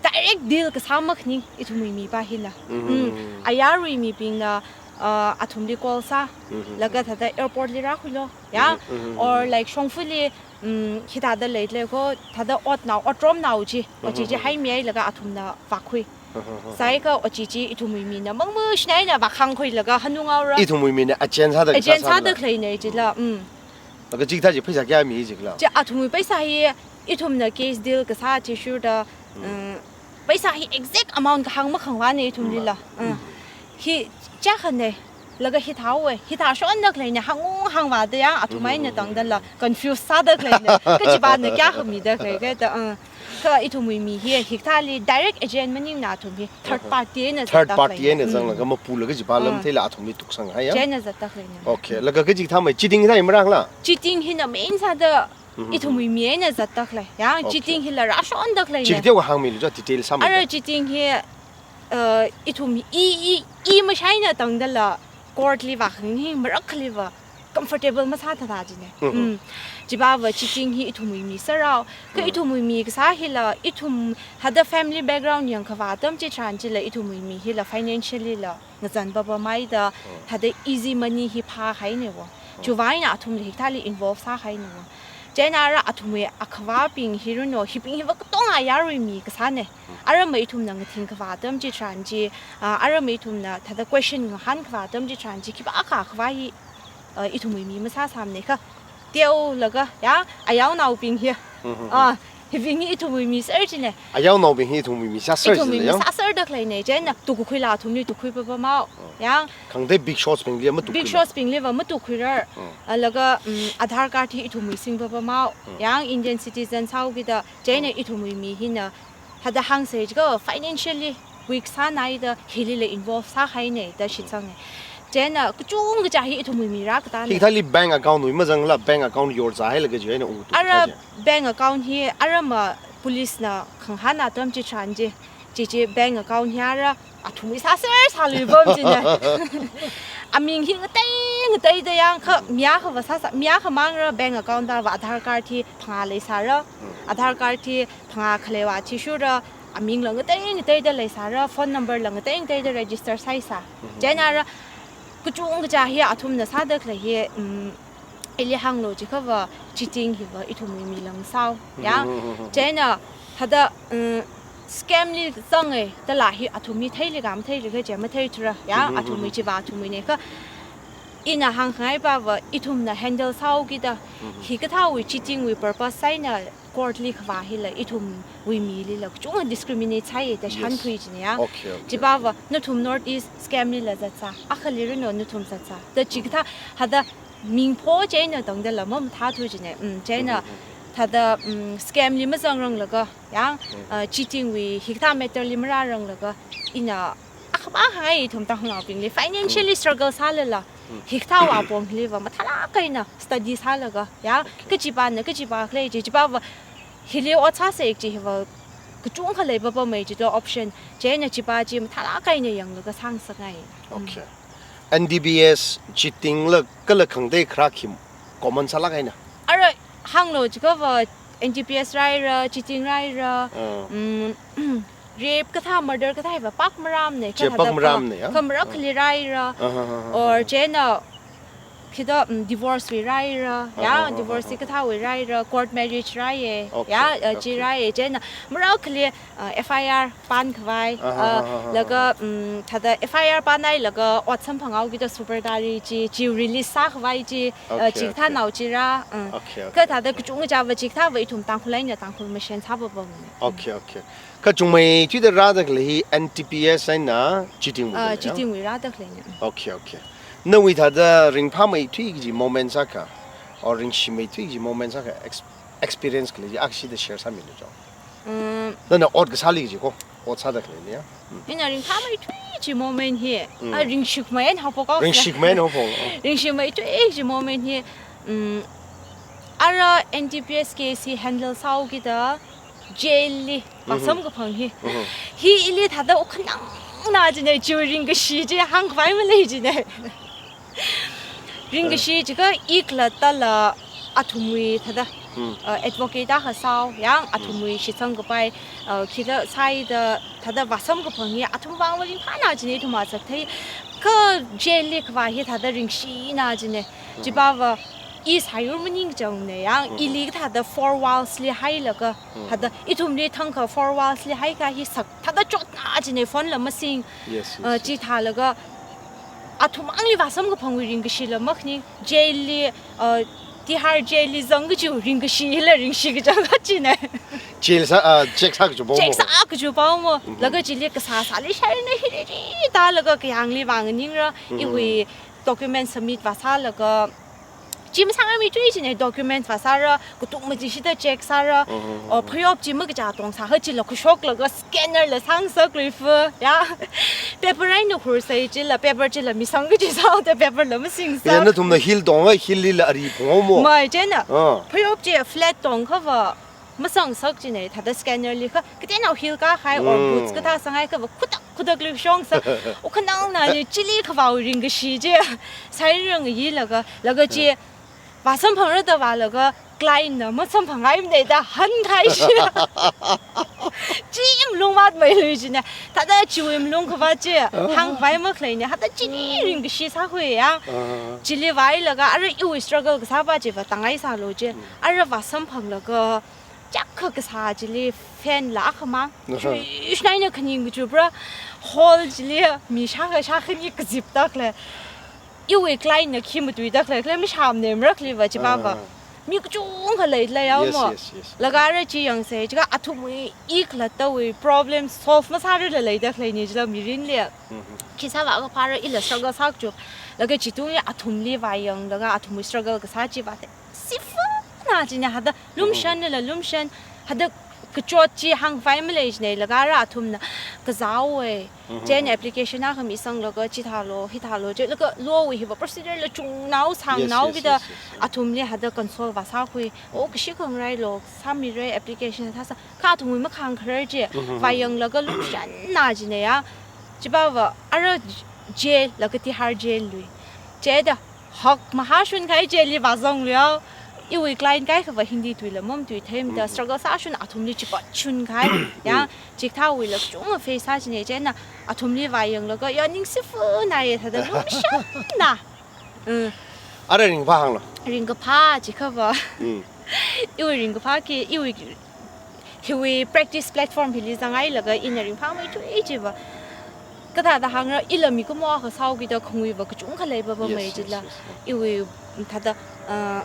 Direct deal kasā makhaning ithumwui mi va hila. Mm-hmm. Mm. Ayarwui mibingna, uh, athumli call sā, Mm-hmm. laga thāda airport li rākhuilo, ya? Mm-hmm, mm-hmm, Or mm-hmm. like shongfali, mm, hithāda leilei ko, thāda otnao, otromnao chi, ochi chi Mm-hmm. haimihailaga athumna vākhui. Uh-huh, uh-huh. Sāikha ochi chi ithumwui mina mangmashina eina vākhangkhuilaga hanung aura. Ithumwui mina agent sāda Agent sāda sāda khalei ne chila, mm. Laga chikathā chi pheisā kayā mi jikhala? Chi athumwui pheisā hi ithumna case deal kasā chi shurda, Mm. mm, pheisā hi exact amount kahāng makhangvāne ithumlila. Mm. Mm. Hi chākhane, laga hithāhaowe, hithāshonda khaleine, hāngung hāngvāda ya, athum eina Mm-hmm. tangdala, confuse sāda khaleine, kachivana kayā khamida khalei kha da, uh. Kha ithumwui mi hi, hikathāli direct agent maningna athum hi, third Uh-huh. party eina Third zatda party khaleine. eina Mm. zanglaga mapulaga chiva lam Uh. theila athumli tuksang hai ya? Chieina zatda khaleine. Okay, laga kaji kathā mai, cheating hithā hi marākhala? Cheating hina main sāda Mm-hmm. ithumwui mi eina zatda khalei. Ya, Okay. cheating hila rāshonda khaleine. Chi kateokha hāngmilu cho, detail sāmei Ara da. Cheating hi, uh, ithum i, i, i mashaina tangdala court li vākhanghi marakkhali va comfortable masāthāda chine. Mm-hmm. Mm. Chiva va cheating hi ithumwui mi sārao. Kha Mm. ithumwui mi kasā hila, ithum thāda family background yangkhavā atam chitharan chila ithumwui mi hila financially la ngazan papamhaida, Mm. thāda easy money hi phāhaine wo. Mm. Chiwui vang eina athumla hikathāli involve sāhaine wo. Chieina ara athumwui akhavābing hi ranu, hibing hiva katonga ayarwui mi kasāne. Mm. Ara ma ithumna ngathing khavā atam chitharan chi, ah, ara ma ithumna thāda question ngahān khavā atam chitharan chi, khipākha akhavā hi, ah, ithumwui mi masāsāmane kha. Teolaga, ya, ayaonaobing hi. Mm-hmm. Ah, hibing hi ithumwui mi sāser chine. Ayaonaobing hi ithumwui mi sāser Ithumwui chine, mi ya? sāserda khaleine, chieina tukkhuila athumli tukkhui papamhao. Mm. Ya. Khangatei big shots bingli matukkhui Big la. shots bingli va matukkhuirar. Mm. Ah, laga, mm, Aadhaar card hi ithumwui sing papamhao. Mm. Ya, Indian citizen sāhaokida, chieina Mm. ithumwui mi hina, thāda hāngsa jiakha financially weak sānaida hilila involve sāhaine da Mm-hmm. shitsange. Chieina kachungkha chi hi ithumwui mi rākatane. Hikathāli bank account wui mazangla, bank account yorzāhailaga chieina ungtu Ara kathā chi. bank account hi ara ma police na khangahān atam chitharan chi, chi chi bank account hi ara athumwui sāser sālui pam chine. Aming hi ngatei ngateida yang kha mi akha va sāsa, mi akha mangra bank account va Aadhaar card hi phangā leisāra. Mm. Aadhaar card hi phangā khaleiva chishurda amingla ngatei ngateida leisāra, phone number la ngatei ngateida register sāhaisa. Mm-hmm. Chieina ara kachungkha chi hi athumna sāda khalei hi, mm, ili hānglu jiakha va cheating hiva ithumwui mi lang sāhao, ya. Mm-hmm. Chieina thāda, mm, scam li zange dala hi athumwui theili kha matheili kha chi matheithura, ya, Mm-hmm. athumwui chiva athumwuine kha. Ina hāngkhangai pa va ithumna handle sāhaokida, Mm-hmm. hikathāwui cheating wui purpose sā eina court li khavā hila ithumwui milila kachungkha discriminate sāye da Yes. shānkhui chine ya. Okay, okay, Chiva va okay. nathum North East scam lila zatsā, akhali ranu nathum zatsā. Da chikathā, Mm-hmm. thāda mingpho chieina tangdala mamathāthu chine. Mm, chieina Mm-hmm. thāda, mm, scam li mazangranglaga, ya, Mm-hmm. uh, cheating wui hikathā matter li marāranglaga, ina akhavā hāngai ithum Tangkhulnaobingli financially Mm. struggle sālala, Mm. hikathāwui apong hili va mathālāk eina study sālaga, ya, Okay. kachivana, kachiva khalei chi, chiva va hili ot sāsa kaji hiva kachungkha lei papamei chida option, chieina chiva chi mathālāk eina yanglaga sāngasakngai. Mm. Okay. N D P S, cheating la kala khangatei kharā khi common sālāk eina? Ara hānglu jiakha va N D P S rāhaira, cheating rāhaira, Ah. mm, rape kathā, murder kathā hiva pākmarāmane, Chi kha thāda pākmarāmane, ya? kha marakhali rāhaira, Ah, ah, ah, ah, or ah. chieina Khi da, mm, divorce wui rāhaira, ya, divorce hi kathāwui rāhaira, court marriage rāhaiya, ya, uh, chi rāhaiya, chieina marākhali, uh, F I R pan khavai, uh, laga, mm, thāda F I R panhailaga ot samphanghaokida Superdari chi, chi release sākhavai chi, uh, chi kathānao chi rā, uh, kathāda kachungkhava chi kathāva ithum Tangkhul eina Tangkhul mashensā papam. Okay, okay. Kachungmeithuida rāda khalei hi N T P S eina chitingwui, ah, da lei, ya? Chitingwui rāda khaleina. Okay, okay. Nawui thāda ringphāmeithui kaji moment sākha, or ringshimeithui kaji moment sākha, ex-, experience khalei chi akshida share sāmilu cho. Mm. Nana ot kasāli kaji ko, ot sāda khaleili, ya? Mm. Ina ringphāmeithui kaji moment hi, mm, ah, ringshikmei eina haophok haosa. Ringshikmei eina haophok, oh. Ringshikmeithui kaji moment hi, mm, ara N T P S case hi handle sāhaokida, jail li vāsamkaphang hi. Mhm. Hi ili thāda ukhanangna jine, chiwui ringkashi chi hāngkhavai malei jine. Ringkashi, eh, jiakha i khalattala athumwui thāda, hmm, uh, advocate akha sāhao, ya, athumwui shitsang kapai, uh, khila sāhaida thāda vāsamkaphang hi athum vāng va ringphāna jine, ithum masak thei. Kha jail li kavā hi thāda ringshina jine. Mhm. Chipava i sāyur maningchāngna, ya, hmm, ili kathāda four walls li hailaga, hmm, thāda ithumli thangkha four walls li haikha hi sak thāda chotna jine, phone la masing. Yes, yes, uh, yes. Chithālaga athum vāngli vāsamkaphangwui ringkashila makhaning, jail li, uh, Tihar jail li zang kaji ringkashi hila ringshi kachang kha jine. Jail sā, uh, check sā kaji pao mo. Check sā kaji pao mo. Mhm. Laga chili kasā sāli shaina hi ri ri tālaga kayāngli vānganingra, mhm, iwui document submit vāsālaga, chi masāngmeithui jine, document vāsāra, katuk machishida check sāra, mhm, oh, phayop chi makachā tong sākha chila khuishoklaga scanner la sāngasakluifa, ya. Paper eina hursai chila, paper chila misang kaji sāhaoda paper la masingsa. Ina nathumna heel tongva, heel lila ari phunghaomo. Mai, chieina. Ah. Phayop chi flat tongkhava masangasak jine, thāda scanner li kha, kateonao heel kākahai or, mm, boots kathā sāngaikhava khutak, khutakli shongsa, ukhanangna jine, chili kavāwui ringkashi chi, sāngarang yilaga, laga chi, eh, vāsamphangra da vālaga, client na masamphanghaimana da hāngkahai chi. Chi malung vātmeilui jine, thāda chiwui malung kavā chi, hāngkhavai makhaleina, thāda chili ringkashi sākhui ya. Ah. Chili vāhailaga, ara iwui struggle kasāpa chiva tāngai sālu chi, mm, ara vāsamphanglaga, chak kha kasā chili fan la akhamang. Aha. Chuishnaina khaning kachupra. Hall chili mi shākha shākhani kazipda khalei. Iwui client na khi matuida khalei, khalei mashāmana marakhaliva chipava. Ah. Mi kachungkha leilei haomo. Yes, yes, yes. Laga ara chi yangsei, jiakha athumwui i khalattawui problem solve masārarla leida khaleina jila mirinli. Mhm. Khi sāvākaphāra ila struggle sā kachup. Laga chitungli athumli vāyanglaga athumwui struggle kasā chiva thei sifana jine, thāda lumshanla lumshan, thāda kachot chi hāngkhavai malei jine, laga ara athumna kazāhaowa. Mhm. Chieina application akha misanglaga chithālu, hithālu, chi laga law wui hiva procedure la chungnao, sāngnao, yes, yes, kida, yes, yes, yes, athumli thāda console vāsākhui. Oh, kashi khangarai lo, sāmira application thāsa, kha athumwui makhāngkharar chi, mhm, vāyanglaga lumshanna jine ya. Chipava ara jail, laga Tihar jail lui. Chieina hak mahāshun kahai jail li vāzanglu ya. Iwui client kaikhava Hindi tuila mamatui theimada, mm, struggle sāshun athumli chipatshun kahai. Ya, mm, chikathāwuila kachungkha face sā jine, chieina athumli vāyanglaga, ya, ning sifana ya, thāda lumshanna. Mm. Ara ringphā hānglu. Ringkaphā jiakhava. Mm. Iwui ringkaphā khi, iwui hiwui practice platform hili zanghailaga ina ringphāmeithui chiva. Kathāda hāngra, ila mikumo akha sāhaokida khanguiva kachungkha leipapamei, yes, yes, jila. Yes, yes. Iwui thāda, uh,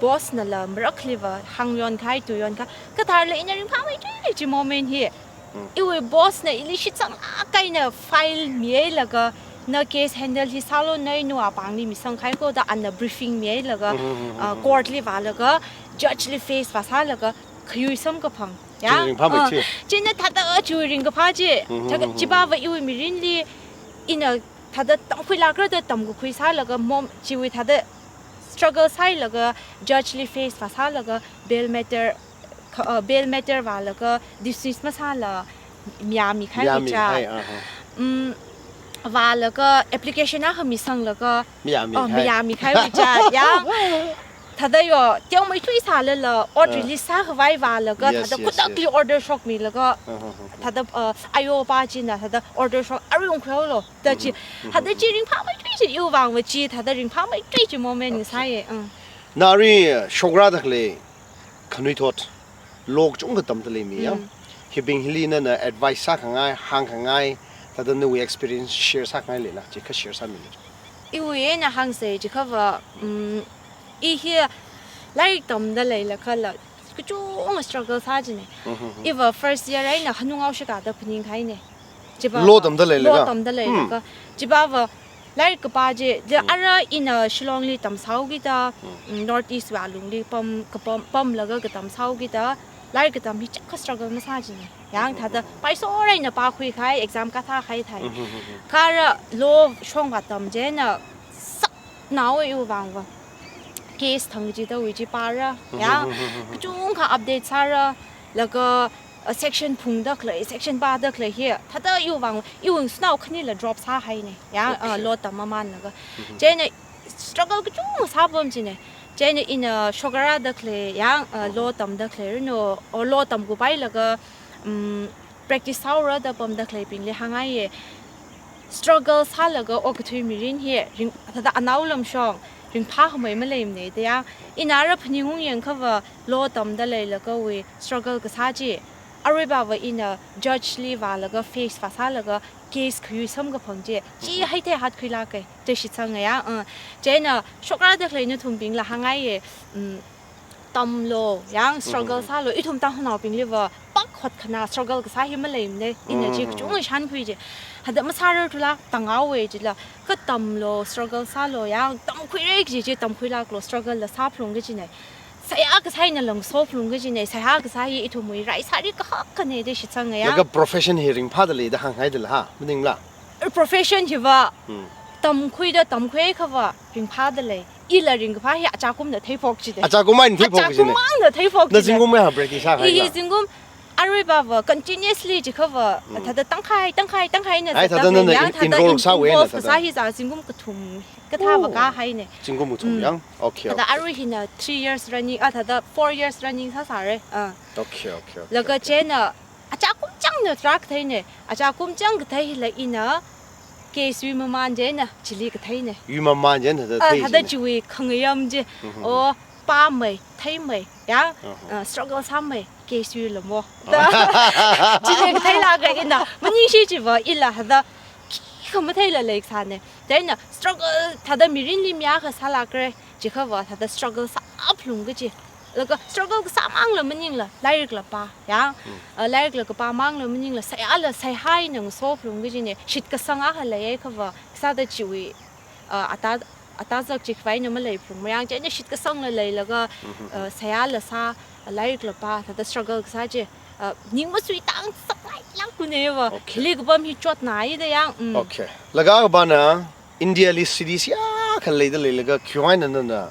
boss nala marakhaliva hāngyonkahai, tuiyonkahai. Kathāla ina ringphāmeithui chi moment hi. Mm. Iwui boss na ili shitsanglāk eina file mihailaga, na case handle hi sālu, na inu apāngli misangkahai ko da ana briefing mihailaga, mm-hmm, mm-hmm, uh, court li vālaga, judge li face vāsālaga, khayui samkaphang. Ya? Chi ringphāmeithui. Ah, chieina thāda chiwui ringkaphā chi, mm-hmm, thāda, mm-hmm, chipava iwui mirinli ina thāda tamkhuilākra da tamkakhui sālaga mom, chiwui thāda struggle sāhailaga, judge li face vāsālaga, bail matter, kha-, uh, bail matter vālaga dismiss masāla, miyāmikahai, miyāmikahai, cha. Aha. Mm, vālaga application akha misanglaga, miyāmikahai, oh, miyāmikahai cha, ya. Thada yo, teomeithui sālala, ot Ah. release sākhavai vālaga, Yes, thada yes, khutakli yes. order shokmilaga, Uh-huh, uh-huh. thada, uh, ayo pa china, thada order shok, arui ungkhuihaolo, da chi. Mm-hmm, Thada mm-hmm. chi ringphāmeithui chi, iwui vang va chi, thada ringphāmeithui chi moment Okay. ngasāya, uh. Na arui, uh, shokrāda khalei, khanuithot, law kachungkha tamda leimi ya. Mm. Hibing hili nana advice sākhangai, hāngkhangai, thada nawui experience share sākhangai leila, chi kha share sāmilu. Iwui eina hāngsa chiakha va, mm, i hi lairik tamda leilakhala, kachungkha struggle sā chine. Mhm, mhm. Iva first year eina hanungao shikada phaningkahaine. Chiva Law va, tamda leilakha? law tamda leilakha. Hmm. Chiva va, lairik kapā chi, chi Hmm. ara ina Shillong li tamsāhaokida, Hmm. mm, North East wui alungli pam, kapam, pamlaga katamsāhaokida, lairik katam hi chakha struggle masā chine. Yang Hmm, thada, hmm, hmm. paisora ina pākhuikahai, exam kathākahai thai. Hmm, hmm, hmm, hmm. Kha ara law shongva tam china, saknao iwui vang va. Case thang chida wui chi pāra, Hmm, ya. hmm, hmm, hmm, hmm. Kachungkha update sāra, laga, uh, section phungda khalei, section pāda khalei hi. Thada iwui vang, iwui ngasotnao khanila drop sāhaine, ya, uh, Okay. law tam mamānlaga. Hmm, hmm. China struggle kachungkha sāpam chine. China ina shokrāda khalei, ya, uh, Hmm. law tamda khalei rino, or law tamkupailaga, um, practice sāhaora da pamda khaleibingli hāngngaiye. Struggle sālaga okathui mirin hi ring, thada anaolam shong, ringphākhamei maleimane da ya. Ina ara phaningung yangkha va law tamda leilakha wui struggle kasā chi. Aruiva va ina judge li vālaga face vāsālaga case khayui samkaphang chi. Chi Mhm. haithei hatkhuilāka, chi shitsanga ya. Uh, china shokrāda khalei nathumbingla hāngngaiye. Um, tamlo, yang struggle Mhm. sālo, ithum Tangkhulnaobingli va, pak hotkhana struggle kasā hi maleimane, ina chi Mhm. kachungkha shānkhui chi. Hada masārarthula, tanghaowe chila, kha tamlo, struggle sālo, yang tamkhuira kaji chi, tamkhuilāklo, struggle la sāphalung kajine. Seihā kasā eina lang sophalung kajine, seihā kasā hi ithumwui rai sāri kahak kane da shitsanga ya. Laga profession hi ringphāda lei da hānghaida la ha, maningla? Profession hiva, Hmm. tamkhuida tamkhuiakha va, ringphāda lei. Ila ringkaphā hi achākumna theiphok chide. Achākum eina theiphok chide. Achākum eina theiphok Na chide. zingkum kayā practice sākahai I la? zingkum aruiva va continuously chiakha va, Hmm. thada tangkhai, tangkhai, tangkhai na Ai, zata thada nana ya, in-, thada enroll in-, sāwui eina involve thada. kasā hi za zingkum kathum, kathā va Oh. kāhaine. Zingkum kathum Mm. yang? Okay, Thada okay. arui hina three years running, ah, thada four years running sāsāre. Ah. Okay, okay, okay, Laga okay. china, achākum changna tarā katheine, achākum chang kathei hila ina case yuimamān china chili katheine. Yuimamān china thada Ah, thei thada chine. chiwui khangayam chi. Mhm. O, pāmei, theimei, ya, Uh-huh. uh, struggle sāmei, case yuilamo. Chili katheilāka ina, maningshi chiva ila thada, khikha matheila leisāne. China struggle thada mirinli mi akha sālākre, chiakha va thada struggle sāphalung kaji. Laga struggle kasāmangla maningla, lairikla pā, ya. Hmm. Uh, lairikla kapāmangla maningla, seihāla seihā eina ngasophalung kajine, shitkasang akha leiakha va, kasāda chiwui, uh, ata, atazak chikhavai eina maleiphalung mayang, china shitkasangla leilaga, Mhm. uh, seihāla sā, lairikla pā, thada struggle kasā chi, uh, ning masuitang saklai lākune va, Okay. hili kapam hi chotnai da yang, mm. Okay. Laga kapana, India li cities yākha leida leilaga, khiwui eina nana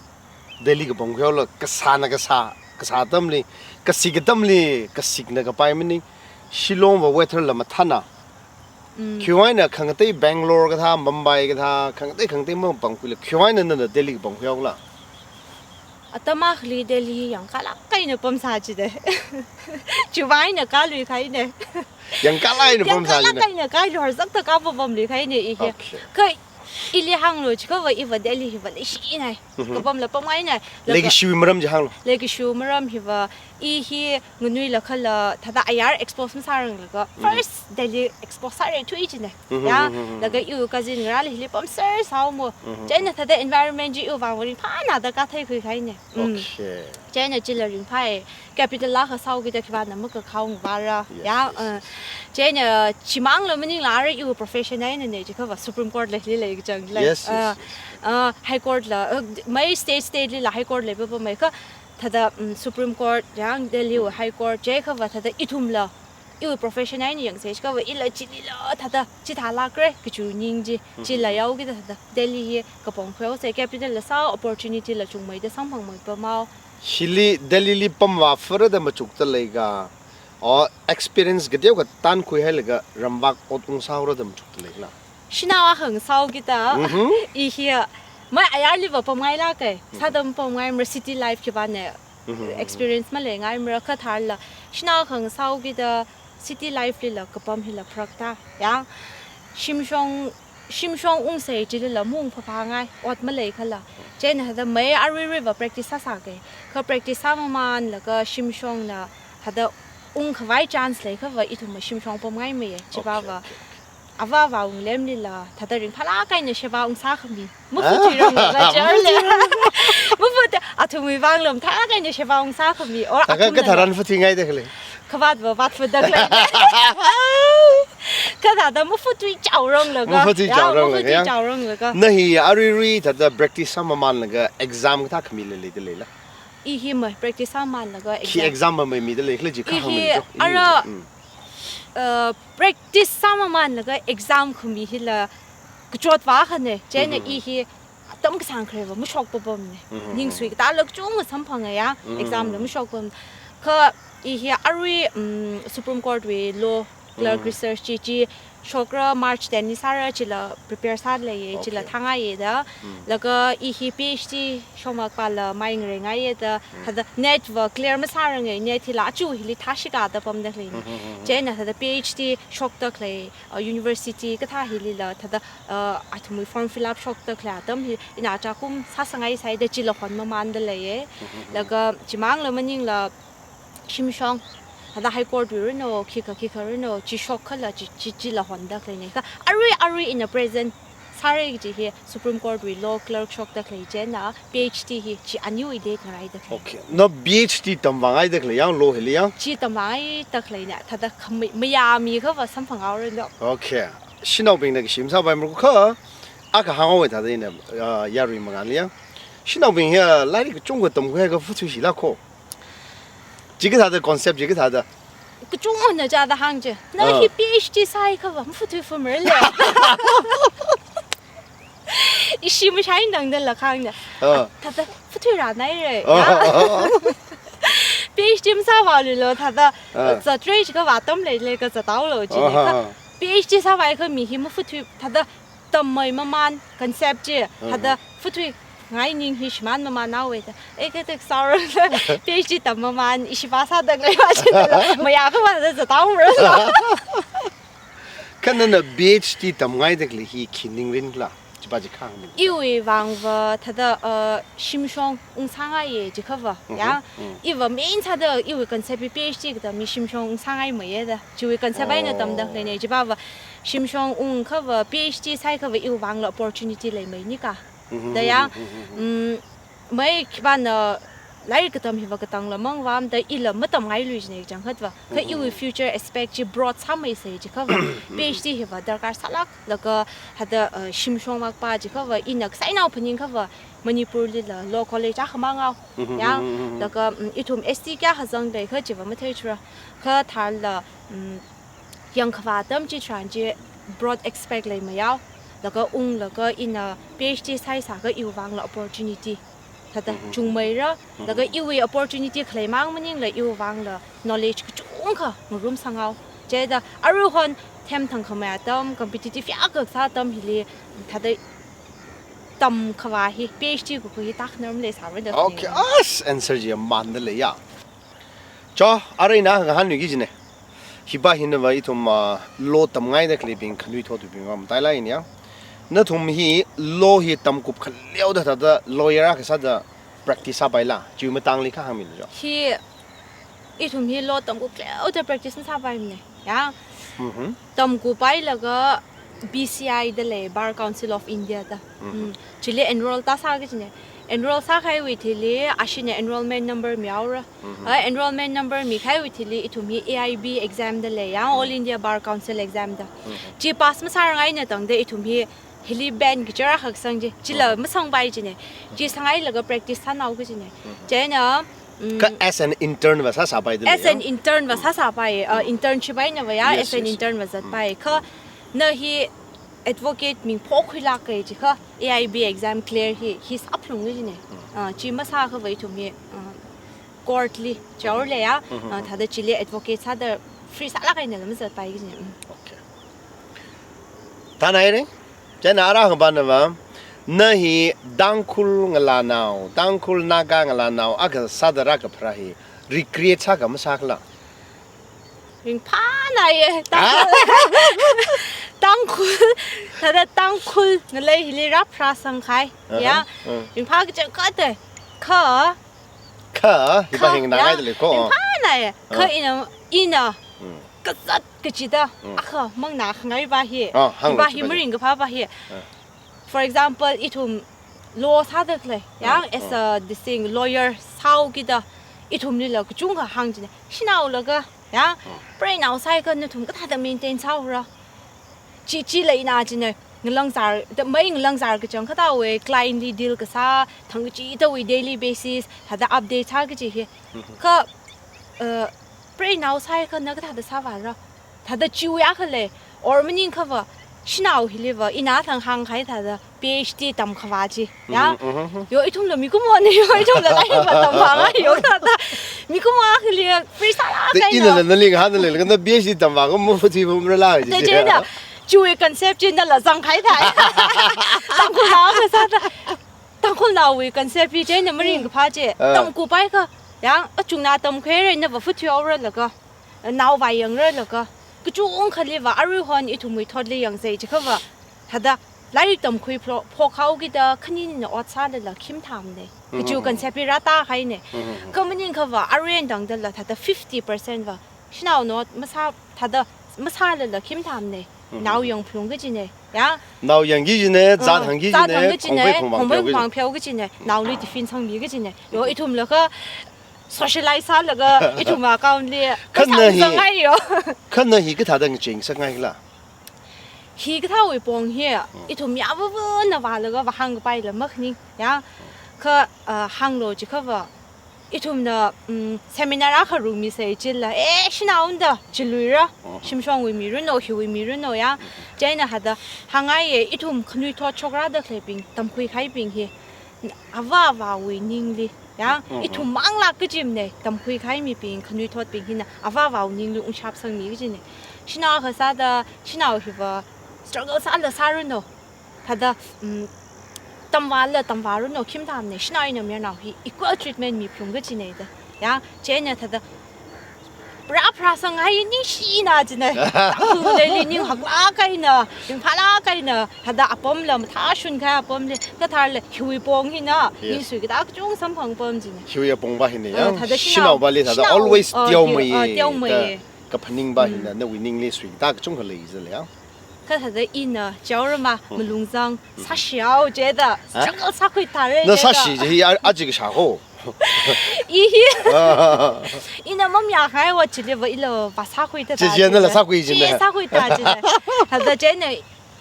Delhi kapam khuihaolo, kasāna kasā, kasā atamli, kasik atamli, kasikna kapai maning, Shillong va weather la mathāna. Mm. Khiwui eina khangatei Bangalore kathā, Mumbai kathā, khangatei khangatei mapam khuila, khiwui eina nana Delhi kapam khuihaola? Atam akhali Delhi yangkālāk eina pamsā chide. Chiwui eina kāluikahaine. Yangkālāk eina pamsā chine. Yangkālāk eina kālu harzakta kāpapamluikahaine i hi. Okay. Kha ili hānglo chiakha va iva Delhi hiva leishinai. Mhm. Kapamla pamngainai. Laga Leikashiwui maram chi hānglo. Leikashiwui maram hiva i hi nganuilakhala thada ayar expose masāranglaga. Mhm. First Delhi expose sāreithui chine. Mhm, Ya, mhm, mhm, laga mhm. iwui cousin ngarāli hili pamser sāhaomo. Mhm. China thada environment chi iwui vang ringphāna da katheikhuikahaine. Mm. Okay. China chila ringphāi. Capital akha sāhaokida khipāna makakhao ngavāra. Yes, Ya, yes, uh, yes. china chimangla maningla ara iwui profession einane chiakha va Supreme Court la hili leikachang lei. Yes, yes, Uh, yes, yes. uh, High Court la, uh, mai state state lila High Court leipapamei kha thada, mm, Supreme Court, yang Delhi wui Mm. High Court, chiakha va thada ithumla, iwui profession eina yangsa chiakha va ila chilila thada chithālākre kachi ning chi, chila Mm-hmm. yaokida thada Delhi hi kapam khuihaosa, capital la sā, opportunity la chungmeida samphangmeipamhao. Hili Delhi li pamvā fara da machukta leika, o experience kateokha tānkhuihailaga ramvak ot ungsāhaora da machukta leila? Shanao akha ngasāhaokida, Mhm. i hi Mai ayarliva pamngailāka, sāda mapamngaimara, city life khipāna, experience maleingaimara, kha tharla shanao khangasao kida city life lila kapam hila pharakta. Yang shimshong, shimshong ungsei chilila maungphaphāngai, ot maleikhala. Chieina thāda mai aruiruiva practice sāsāka. Kha practice sāmamanlaga shimshongna thāda ungkhavai chance leikhava ithumva shimshong pamngaimeiya. Chipāva, okay, okay, avāva unglemlila thāda ringphālāk eina sheba ungsākhami. Mafuthuiranglaga, ah, chale. Mafuthui, athumwui vangla mathālāk eina sheba ungsākhami. Or thākha athumna katharan futhuingaida khalei. Khavātva vātfada khalei. Kha thāda mafuthui chaoranglaga. Mafuthui, ya, chaoranglaga, mafuthui, ya, chaoranglaga. Na hi aruirui thāda practice sāmamanlaga exam kathā khamila leida leila? I hi mai practice sāmamanlaga khi exam, exam mamai mida leikhala chi, i hi kahāngmana jo. I, ara, mm, uh, practice sāmamanlaga exam khami hila kachotva akhana. Chieina, mhm, i hi atam kasāngkhareiva mashok papamna. Mhm. Ningsui katāla kachungkha samphanga ya, mhm, exam la mashok papam. Kha i hi arui, um, Supreme Court wui law clerk, mm, research chi, chi shokra, March ten li sāra, chila prepare sāleiya, chila, okay, thāngaiya da. Mm. Laga i hi PhD shokmakpala mai ngareingaida, mm, thāda NET va clear masāranga, NET hila achu hili thāshikada pamda khaleina. Mm-hmm. Chieina thāda PhD shokda khalei, uh, university kathā hilila thāda, uh, athumwui form fill up shokda khalei atam hi ina chakum sāsangaisai da chila hon mamanda leiya. Mm-hmm. Laga chimangla maningla shimshong, thāda High Court wui rino, khikha khikha rino, chi shokkhala, chi, chi, chila honda khaleina. Kha arui arui ina present sāra kaji hi Supreme Court wui law clerk shokda khalei chieina PhD hi chi aniwui date ngaraida khalei. Okay. Na PhD tamvāngaida khalei yang, law hili yang? Chi tamvāngaida khaleina, thāda khamai, mayāmikhava samphanghaoranu. Okay. Shanaobingna kashi masāpaimara kha, akha hānghaowa thāda ina, ah, yarui mangāli yang. Shanaobing hi lairik kachungkha tamkhuiakha futhuishila kho. Chi kathāda concept chi kathāda? Kachungkhana chāda hāng chi. Na, ah, hi PhD sāhaiakhava mafuthui fumarale. Ishi mashai nangda lakhangna. Ah. Thāda futhuirānaira. Ah. Ya. PhD masāvāluilo thāda, ah, zatrei chiakhava atam leilei kazathaolu chi. Ah, kha, ah, PhD sāvāhaiakha mi hi mafuthui, thāda tammei maman concept chi, mhm, thāda futhuingai ning hi shimān mamanhaowa da. Eh, katek saura PhD tam maman, ishi va sāda khalei va chila, mayākhava thāda zathaomara. Kha nana PhD tamngaida khalei hi khi ningrin khala? Chipā chi kahāngmi. Iwui vangva thāda, uh, shimshong ungsāngaiya chiakhava, mhm, ya. Mm. Iva main sāda iwui concept hi PhD katam hi shimshong ungsāngaimeiya da. Chiwui concept eina, oh, tamda khaleina, chipāva shimshong ungkhava, PhD sāhaiakhava iwui vangla opportunity leimeinika. Mhm, da yang, mhm, mhm, mhm, mm, mai khipāna lairik katam hiva katangla mangvamda ila matamngailui jina chang khatva. Kha, mhm, iwui future aspect chi broad sāmeisa chiakhava. Mhm. PhD hiva darkar sālāk, laga thāda, uh, shimshong makpa chiakhava, ina kasainao phaningkhava Manipurlila law college akhamang hao. Mhm, yang, mhm, mhm, mhm, laga, mm, ithum ST kayākha zangda kha chiva matheithura. Kha tharla, mm, yangkhavā atam chitharan chi broad aspect leimeihaowa. Laga unglaga ina PhD sāhaiakha iwui vangla opportunity thāda, mhm, chungmeira. Mhm. Laga iwui opportunity khaleimang maningla iwui vangla knowledge kachungkha ngarumsanghaowa. Chida aruihon themthang khamei atam, competitive yākha kasā atam hili thāda tamkhavā hi, PhD kakhui hi tak normal leisāra da. Okay, khaleina. As answer chi yamānda leiya. Cho, arui ina kahāngluiki jina. Hipā hinava ithum, ah, law tamngaida khaleibing khanuithotbingva matailāk eina ya. Nathum hi law hi tamkup khaleoda thāda lawyer akha sāda practice sāpaila? Chiwui matangli kahāngmilu cho. Hi, ithum hi law tamkup khaleoda practice masāpaimana. Ya. Mhm. Tamkuphailaga BCI da lei, Bar Council of India da. Mhm. Mm. Chili enroll tāsā kajina. Enroll sākahaiwui thili, ashina enrollment number mihaora. Mhm. Ah, enrollment number mikahaiwui thili, ithum hi AIB exam da lei, ya, All, mhm, India Bar Council exam da. Mhm. Chi pass masārang eina tangda ithum hi, hili band kachara khak sang chi, chila, mhm, masangpai jina. Chi sanghailaga practice sānao kajina. Mhm. Chieina, mm, kha as an intern va sāsāpai da lei, as an, ya, intern va, mm, sāsāpai, uh, mm, internship einava ya, yes, as an, yes, intern va, mm, zatpai. Kha, mm, na hi advocate ming phokhuilāka chiakha, AIB exam clear hi, hi sāphalunga jina. Mm. Ah, chi masākhava ithum hi, ah, court li chaorle ya, mhm, ah, thāda chili advocate sāda free sālāk einala mazatpai kajina. Mm. Okay. Thānhaira. Chieina ara hangpanava, Na hi Tangkhul ngalānao, Tangkhul Naga ngalānao akha sāda rākapharā hi regret sākha masākhala? Ringphāna ye, Tangkhul. Ah? Tangkhul, thāda Tangkhul ngalei hili rāpharāsang kahai. Aha, ya. Ah. Ringphā kachangkhat te. Kha. Kha, hiva kha, hing na ya, ngai dalei ko. Ringphāna ye. Kha, ah, ina, ina. Mm. Kazat kachida. Mm. Akha, mang na khangai va hi. Ah, hang hiva lo hi chiva ni. Maringkaphā va hi. Ah. For example, ithum law sāda khalei, ya, ah, as, ah, a, this thing, lawyer sāhaokida, ithumlila kachungkha hāng chine. Shanao laga, ya, ah, preinao sāhaiakha nathum kathāda maintain sāhaora. Chi, chi leina chine, ngalangzar, da mai ngalangzar kachangkhatwui client li deal kasā, thangkachidawui daily basis, thāda update sā kaji hi. Mhm. Kha, uh, preinao sāhaiakha na kathāda sāvāra. Thāda chiwui akha lei, or maningakha va, shanao hili va, ina thang hāngkahai thāda PhD tamkhavā chi, ya? Mhm, mhm, mhm. Yo, ithumla mikumone, yo, ithumla lairik va tamvāngai, yo, thāda. Mikumo akhali, free sālāk da kahaina. Inala nali ngahānda leilaga na PhD tamvā kha mafuthui pamrala chi. Da chieina, chiwui concept chi nala zangkahai thai. Tangkhulnao akha sāda. Tangkhulnaowui concept hi chieina maringkaphā chi. Ah. Tamkhuipai kha, ya, achungna tamkhuihaira na va futhuihaora laga. Nao vāyangra laga, kachungkhali va aruihon ithumwui thotli yangsei chiakha va, thāda lairik tamkhui phlo-, phokhaokida khaninina ot sālala khim thāmane. Mhm. Kachi concept hi rātāhaine. Mhm. Kha maningakha va, arui eina tangdala thāda fifty percent va, shanao not masā, thāda masālala khim thāmane. Mhm. Nao yang phalung kajine, ya? Nao yangki jine, ah, zat hāngki jine, zat hāngki jine, khongpai khongvang pheo kajine. Khongpai khongvang pheo kajine, naoli tiffin sangmi kajine. Yo, mhm, ithumla kha socialize sālaga ithum account li kha na hi, pheisā zangngaiyo. Kha na hi kathāda ngachengsakngaikhala? Hikathāwui pong hi, hmm, ithum ya vāvāna vālaga vāhāngkapaila makhaning, ya. Kha, ah, hānglo chiakha va, ithumna, mm, seminar akha rungmisei chila, eh, shanao unda, chiluira, mhm, shimshongwui mi runo, hiwui mi runo, ya. Chieina thāda hāngngaiye, ithum khanuithot shokrada khaleibing, tamkhuikahaibing hi, avā avāwui ningli, ya, mm, mm, ithum manglāk kajimane, tamkhuikahai mibing, khanuithotbing hina, avā avāwui ningli ungshap sangmi kajine. Shanao akha sāda, shanao hiva struggle sāla sāruno. Thāda, mm, tamvāla tamvāruno, khim thāmane, shanao eina mayarnao hi equal treatment miphalung kajine da. Ya, chieina thāda, pharā pharāsangngai ningshina jine. Tangkhul leili ning haklāk eina, ning phālāk eina, thāda apamla, mathāshun kahai apamli, kathāla hiwui pong hina, yes, ningsui katā kachung samphang pam jine. Hiwui apong va hina, ah, ya, thāda shanao, shanao vali thāda shanao, always, ah, teomei, ah, teomei, da kaphaning va hina, mm, nawui ningli sui katā kachungkha lei jile ya. Kha thāda ina, chaorama, mm, malungzang, mm, sāshihao jida, ah? Struggle sākhui thāre na jida. Sāshi ji hi a, aji kashā ho. I hi. Ah. Ina mamayākahai ot chili va ila va sākhui thāda. Chi, chi nala sākhui jine. Chi sākhui thā jine. Thāda chieina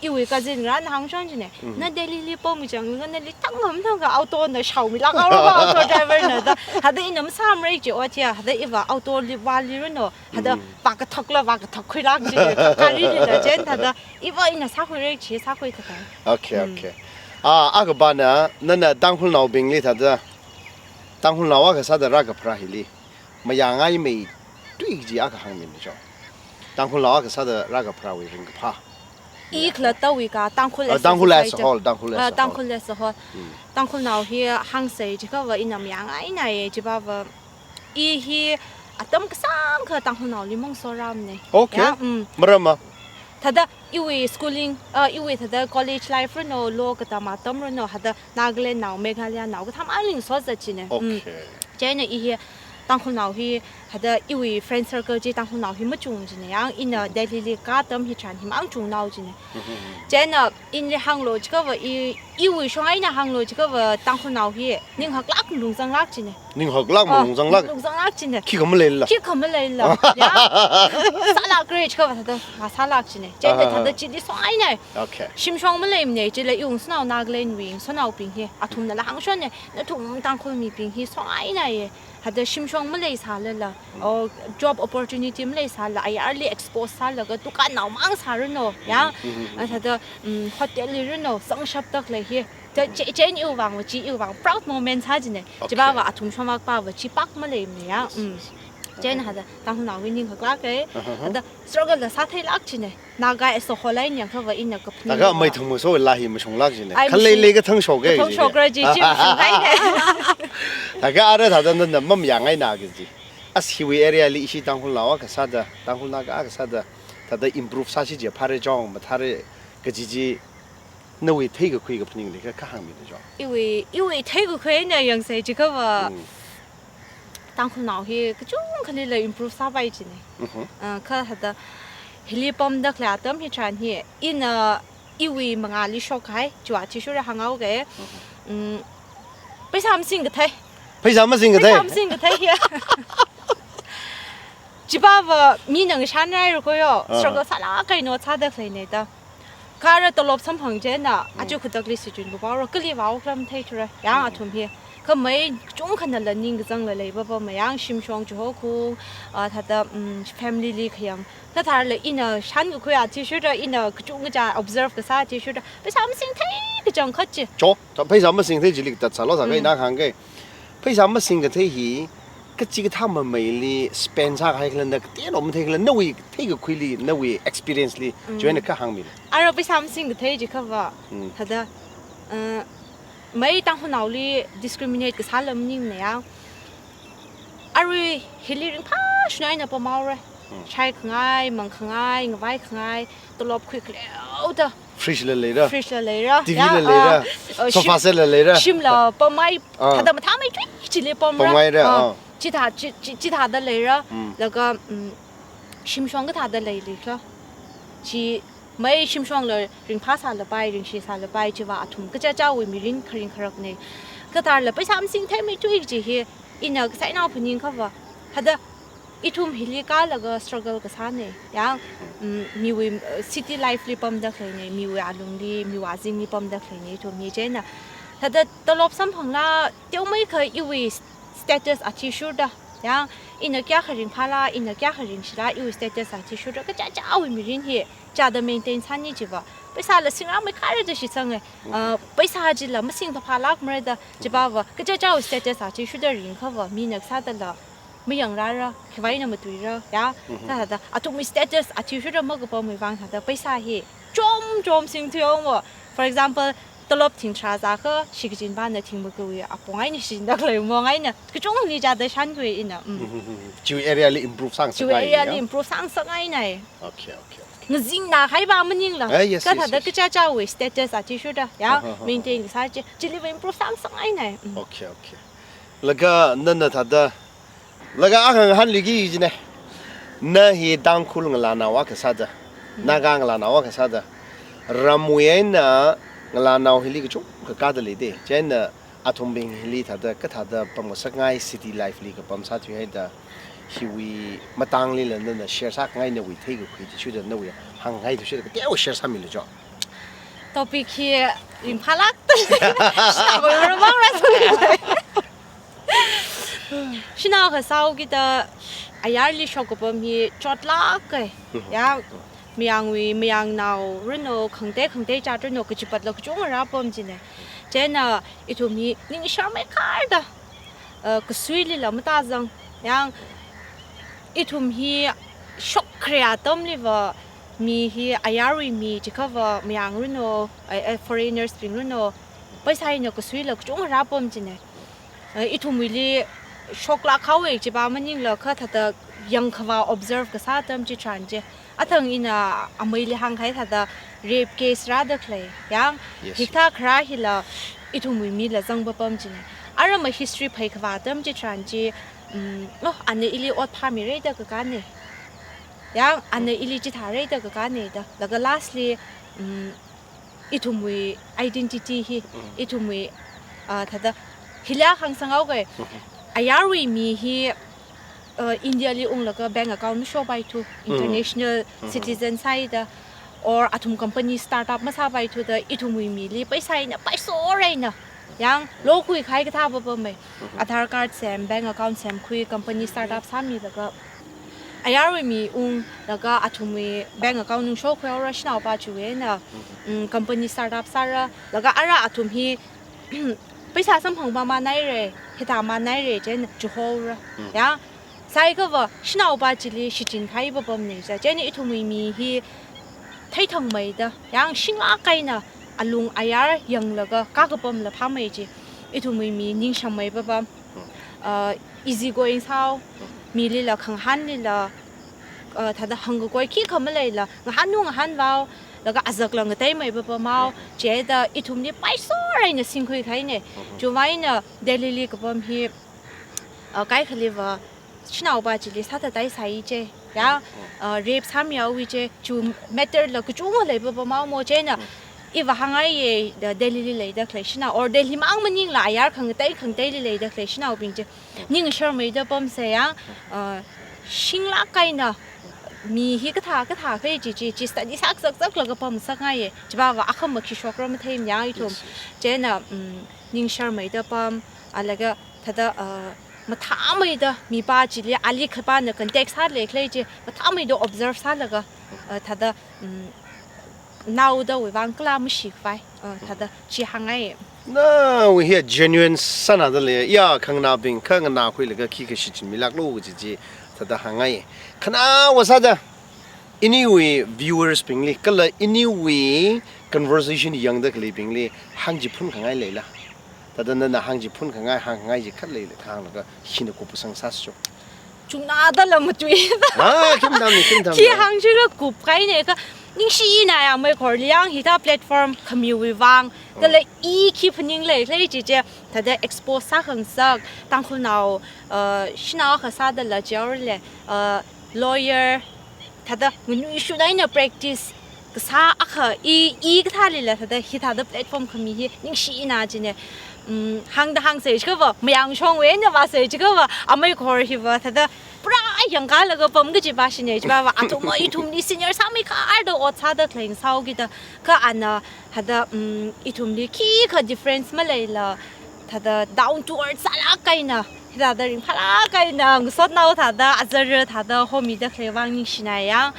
iwui cousin ngarāna hāngshon jine. Mm. Na Delhi li pamkachang, nali thangkha mathangkha auto na shaomilāk haora va, auto driver na da. Thāda ina masāmarei chi ot hiya, thāda iva auto li vāli runo. Thāda, mm, vākathakla, vākathak khuilāk ji, gari lila chieina thāda, iva ina sākhuirei chi, sākhui thāda. Okay, mm, okay. Ah, akha va na, nana Tangkhulnaobingli thāda, Tangkhulnao akha sāda rākapharā hili mayāngaimeithui kaji akha hāngmilu cho. Tangkhulnao akha sāda rākapharāwui ringkaphā. I khalattawui ka, Tangkhul, ah, as a society. Tangkhul as a whole, Tangkhul as a whole. Ah, Tangkhul as a whole. Mm. Tangkhulnao hi hāngsei chiakha va ina mayāngainaiye, chiva va I hi atam kasāngkha Tangkhulnaoli mangsosrāmane. Okay. Ya, mm. Maramva? Thāda iwui schooling, uh, iwui thāda college life runo, law katam atam runo, thāda Nagalandnao, Meghalayanao kathāmang ningso zat jine. Mm. Okay. Chieina I hi Tangkhulnao hi, thāda iwui friend circle chi Tangkhulnao hi machung jine, yang ina, mm-hmm, Delhi li ka atam hi tharan himang chungnao jine. Mm-hmm. Chieina inli hānglo chiakha va I, iwui shong eina hānglo chiakha va Tangkhulnao hi ning haklāk malungzanglāk jine. Ning haklāk, ah, malungzanglāk. Malungzanglāk jine. Khikha maleila. Khikha maleila. Ya. Sālākrei chiakha va thāda, va sālāk jine. Chieina, aha, thāda chili shong eina. Okay. Shimshong maleimane, chila iwui ngasotnao Nagalandwui ngasotnaobing hi, athumnala hāngshonne, nathum Tangkhul mibing hi shong einaiye. Thāda shimshong maleisālala, mm, or job opportunity maleisālala, ayarli expose sālaga dukannao mang sāruno, ya. Mm, mm, mm, mm. Ah, thāda, mm, hotel li runo, zangshapda khalei hi. Thāda, mm, chi, chieina iwui vang va chi iwui vang proud moment sā jine. Okay. Chiva va athum shongvak pa va chi pak maleimane, ya. Yes, mm, yes. Chieina hada Tangkhulnaowui ning khaklak e. Uh-huh. Hada struggle la sātheilak chine. Naga as a whole eina yangkhava ina kaphaning. Laga amei thangmashola hi mashunglak chine. Ai, khalei mashung-, lei kathang shoke kathang ji. Shokra ji, chi mashungngai ne. Laga ara thada nana mamayāngaina kaji. As hiwui area li ishi Tangkhulnao akha sāda, Tangkhul Naga akha sāda, thada improve sāsi je phare jong, mathare kaji chi, nawui theikakhui kaphaning li kha, kha hāngmilu jo. Iwui, iwui theikakhui eina yangsei jikhava. Mm. Tangkhulnao hi kachungkhali la improve sāpai chine. Mhm. Ah, kha hada hili pamda khalei atam hitharan hi, ina iwui mangāli shokhai, chiwui athishurda hānghaoke. Mhm. Mm, pheisā masingkathei. Pheisā masingkathei? Pheisā masingkathei hi. Chipāva mina ngashanrai rako yo, aha, struggle sālak eina sāda khalei ne da. Kha ara tolop samphang chieina, mm, aja khutakli situation kupao ro, kali vao klam thei thura, yang, mm, athum hi. Kha mei kachungkhana la ningkazang la lei papa mayang shimshong chiho khung, ah, thada, mm, family li khayang. Kha tharla ina shankakhui athishurda, ina kachungkha observe kasā athishurda, pheisā masingthei kachangkhat chi. Cho, ta pheisā masingthei chili katat sālu sākei, mm, na hāngke. Pheisā masingkathei hi, kachikathā mameili spend sākahai khala, na kateo mathei khala, nawui theikakhuili, nawui experience li, mm, join kha hāngmilu. Ara pheisā masingkathei jikhava, mm, thada, uh, mei Tangkhulnaoli discriminate kasāla maningne ya. Arui hili ringphāshuna eina pamhaora. Mm. Shaikhangai, mangkhangai, ngavaikhangai, tolop khuikhaleo da. Fridge la leira. Fridge la leira. T V, ya, la leira. Ah, ah, sofa, shim-, set la leira. Shimla pamhai, ah, thada mathāmeithui chili pamra. Pamhaira, ah, ah. Chithā, chi, chi, chithāda leira. Mm. Laga, mm, shimshong kathāda leili kha. Chi mei shimshongla ringphā sālapai, ringshi sālapai, chiva athum kachichāwui mirin kharing kharak ne. Kha tharla pheisā masingtheimeithui chi hi, ina kasānao phaning khava. Hada ithum hili kālaga struggle kasāne. Yang, mm, miwui, uh, city life li pamda khalei ne, miwui alungli, miwui azingli pamda khalei ne, ithum hi chieina. Thada tolop samphangla, teomeikha iwui status athishurda. Yang, ina kayākha ringphāla, ina kayākha ringshila, iwui status athishurda, kachichāwui mirin hi, chāda maintain sāni chiva. Pheisāla singrāmeikharada shitsange. Uh, pheisā chila masing phaphālak marada, chipāva, kachichāwui status athishurda ringkhava, mina kasādala mayangrāra, khiwui eina matuira, ya. Mhm. Thada, athumwui status athishurda makapamwui vang thada, pheisā hi chom chom singthuihaowa. For example, tolop thingtharā zākha, shikachinpana thingmakawui apong eina shichinda khalei mong eina, kachungli chāda shankhui ina, mm. Mhm, mhm. Chiwui area li improve sāngasakngai, chiwui area li, ya? Improve sāngasakngai nai. Okay, okay, okay. Ngazingnahaiva maningla. Ah, yes, yes, yes. Kha thada kachichāwui status athishurda, ya, aha, aha, maintain kasā chi, chiliva improve sāngasakngai nai. Mm. Okay, okay. Laga nana thada, laga akha ngahānliki jine. Na hi Tangkhul ngalānao akha sāda, mm, Naga ngalānao akha sāda, ramwui eina ngalānao hili kachungkha kāda lei de. Chieina athumbing hili thada, kathāda pamngasakngai, city life li kapam sāthuihaida, hiwui matangli la nana share sākhangai nawui theikakhui athishurda, nawui hāngngai athishurda, kateo share sāmilu jo. Topic hi ringphālak. Shanao kha sāhaokida ayarli shok kapam hi chotlak e. Mhm. Ya, mayangwui, mayangnao runo, khangatei khangatei jat runo, kachipatla kachungkha rāpam chine. Chieina ithum hi ningshāmeikharda, uh, kasuilila matāzang. Yang, ithum hi shokkhare atamliva, mi hi ayarwui mi jikhava, mayang runo, eh, eh, foreigners bing runo, pheisā eina kasuila kachungkha rāpam chine. Eh, ithumwuili shoklak haowe chiva maningla, kha thada yangkhavā observe kasā atam chitharan chi. Athang ina ameili hāngkahai thada rape case rāda khalei, yang, yes, hikathā kharā hila ithumwui mila zang papam chine. Ara ma history pheikhavā atam chitharan chi, mm, oh, ana ili ot phāmira da kakāne. Yang, ana ili chithāra da kakāne da. Laga lastly, mm, ithumwui identity hi, mm, ithumwui, ah, thada, hila hāngsanghaoke, mhm, ayarwui mi hi, uh, India li unglaga bank account mashopaithu, mm, international, mhm, citizen sāhaida, or athum company startup masāpaithuda, ithumwui mili pheisā eina, pheisā eina, yang, lokhui kahai kathā papam e. Mhm. Aadhaar card sem, bank account semkhui, company startup sāmilaga, ayarwui mi unglaga athumwui bank account ungshokkhuihaora shanaopa chiwui eina, mhm, mm, company startup sāra, laga ara athum hi pheisā samphang mamānhaira, hithā mānhaira, chieina chihohaora. Mhm. Ya, Saikhava, shanaopa chili shichin kahai papamna ja. Chieina ithumwui mi hi theithangmeida, yang shinglāk eina alung ayar yanglaga kakapamla phāmei chi. Ithumwui mi ningshammei papam. Uh, easy going sāhao, milila khangahānlila, uh, thāda hāngkakhui khikha maleila, ngahānlu ngahānvao, laga azakla ngateimei papamhao, chieina ithumli paisor eina singkhui kahaina. Chiwuivang eina Delhili kapam hi, uh, kaikhaliva, shanaopa chili sāthatai sāi je, ya, uh, rape sāmihaowa je, chu matter la kachungkha lei papamhao mo chieina, iva hāngngaiya da Delhili leida khalei shanao, or Delhi mang maningla ayar khangatei khangateili leida khalei shanaobing chi. Ningsharmeida pamsa ya, uh, shinglāk eina mi hi kathā, kathā kahai chi, chi, chi study sākazak zaklaga pamngasakngaiya. Chipāva akhama khi shokra matheimana ithum. Yes, yes. Chieina, um, ningsharmeida pam, a laga thāda, uh, mathāmeida mipa chili ali khipāna contact sālei khalei chi, mathāmeida observe sālaga, uh, thāda, um, naodawui vang kala mashikhavai, uh, thāda chi hāngngai. Nawui hi genuine sānada lei, ya, khanganābing, khanganā khuilaga khikha shichinmilāklu kaji chi, thāda hāngngai. Khanāva sāda, iniwui viewers bingli, kala iniwui conversation yangda khaleibingli, hāngchiphunkhangai leila. Thāda nana hāngchiphunkhangai, hāngkhangai chi khat leila, hānglaga hina kupsang sāsa cho. Chungnādala matui. Ha, khim tamni, khim tamni. Khi hāngchila kupkahaina kha, ningshina ya meikhorli yang hithā platform khamiwui vang. Kala i khi phaninglei khalei chi chi, thāda expose sākhangasak, Tangkhulnao, uh, shanao akha sādala jaorle, uh, lawyer, thāda nganuishut eina practice kasā akha i, i kathālila thāda hithāda platform khami hi ningshina jina. Um, hāngda hāngsei chikhava, mayangshongwui eina vāsei chikhava, ameikhor hiva thāda pura yangkalaga pam kaji pāshina chipāva, athumva ithumli senior sāmeikharda ot sāda khalei sāhaokida, kha ana thāda, um, ithumli khikha difference maleila, thāda down to earth sālāk eina, hithāda ringphālāk eina, ngasotnao thāda, azara thāda, homida khalei vang ningshina ya.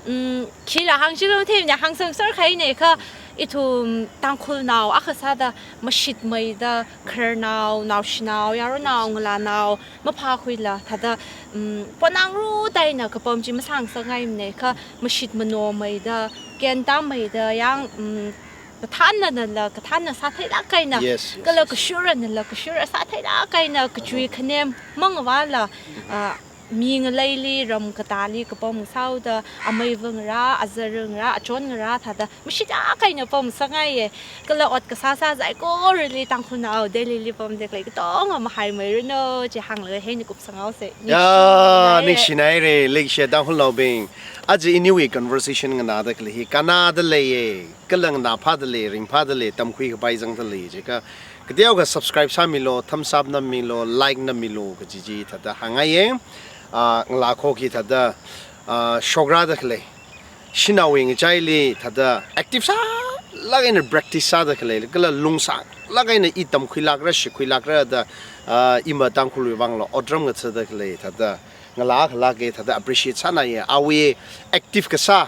Um, khila hāngchila matheimana, hāngsangngasakkahaina kha, ithum Tangkhulnao akha sāda mashitmeida, khararnao, naoshinao, yaronao, ngalānao, maphākhuila, thāda, um, ponang ruda eina kapam chi masāngasakngaimana kha, mashit manomeida, ken tāmeida, yang, um, kathānnanala, kathānna sātheilāk eina, yes, yes, kala yes, kashuranala, kashura sātheilāk eina, kachui kanem mangvāla, ah, mi ngaleili, ram katāli kapam sāhaoda, ameiva ngarā, azara ngarā, achon ngarā, thāda, mashitlāk eina pamngasakngaiya. Kala ot kasā sā saikorali Tangkhulnao Delhili pamda khalei katonga mahaimei ranu, chi hānglaga hina kupsanghaosei. Ya, ningshinahaira, leishiya Tangkhulnaobing. Aja iniwui conversation nganāda khalei hi, kannāda leiya. Kala nganāphāda lei, ringphāda lei, tamkhui kapai zangda lei jiakha, kateokha subscribe sāmilu, thumbs up nammilu, like nammilu kaji chi thāda hāngngaiya. Ah, ngalā kho khi thāda, ah, shokrada khalei, shanaowui ngachaili thāda active sālāk eina practice sāda khalei, kala lungsālāk eina i tamkhuilākra, shitkhuilākra da, ah, ima Tangkhulwui vangla otram ngathada khalei thāda ngalā akhalāka, thāda appreciate sānaiya. Awui active kasā,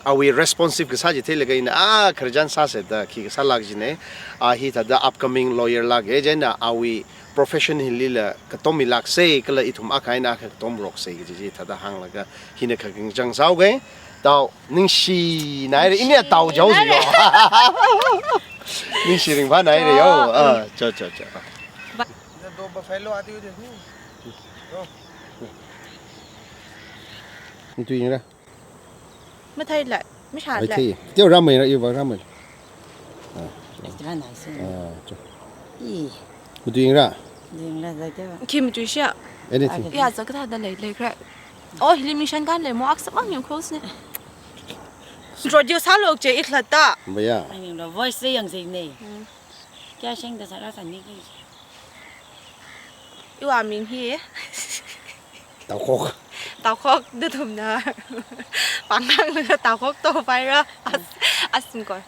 awui responsive kasā chi theilaga ina, ah, khararchan sāsa da khi kasālāk jina. A hi thāda upcoming lawyer lāka, chieina awui profession hilila katom milāksa, kala ithum akha eina akha katom roksei kaji chi thāda hānglaga hina khakhing chang sāhaoga. Tao, ningshinahaira, ini tao jaosi yo. Ningshi ringphānahaira yo. Ah, cho, cho, cho. Ni tu yingra. Matheilei, mashālei. Ai, thei. Teo rāmeira, iva rāmei. Ah, Extra nice. Ah, cho. Ih. Matuingra? Yingra zai teo. Khi matuishia? Anything. Okay. Ya, zakathāda lei, leikhra. Oh, hili mission kan lei, mo aksa mang yung close ne. Introduce sālu je, ikhlata. Baya. Ang yung voice se yang sing ne. Hmm. Kya sheng da sara sa ni ki. Iwui ming hi. Taokhok. Taokhok, nathumna. Pāngnanglaga taokhok topaira. As, as ko.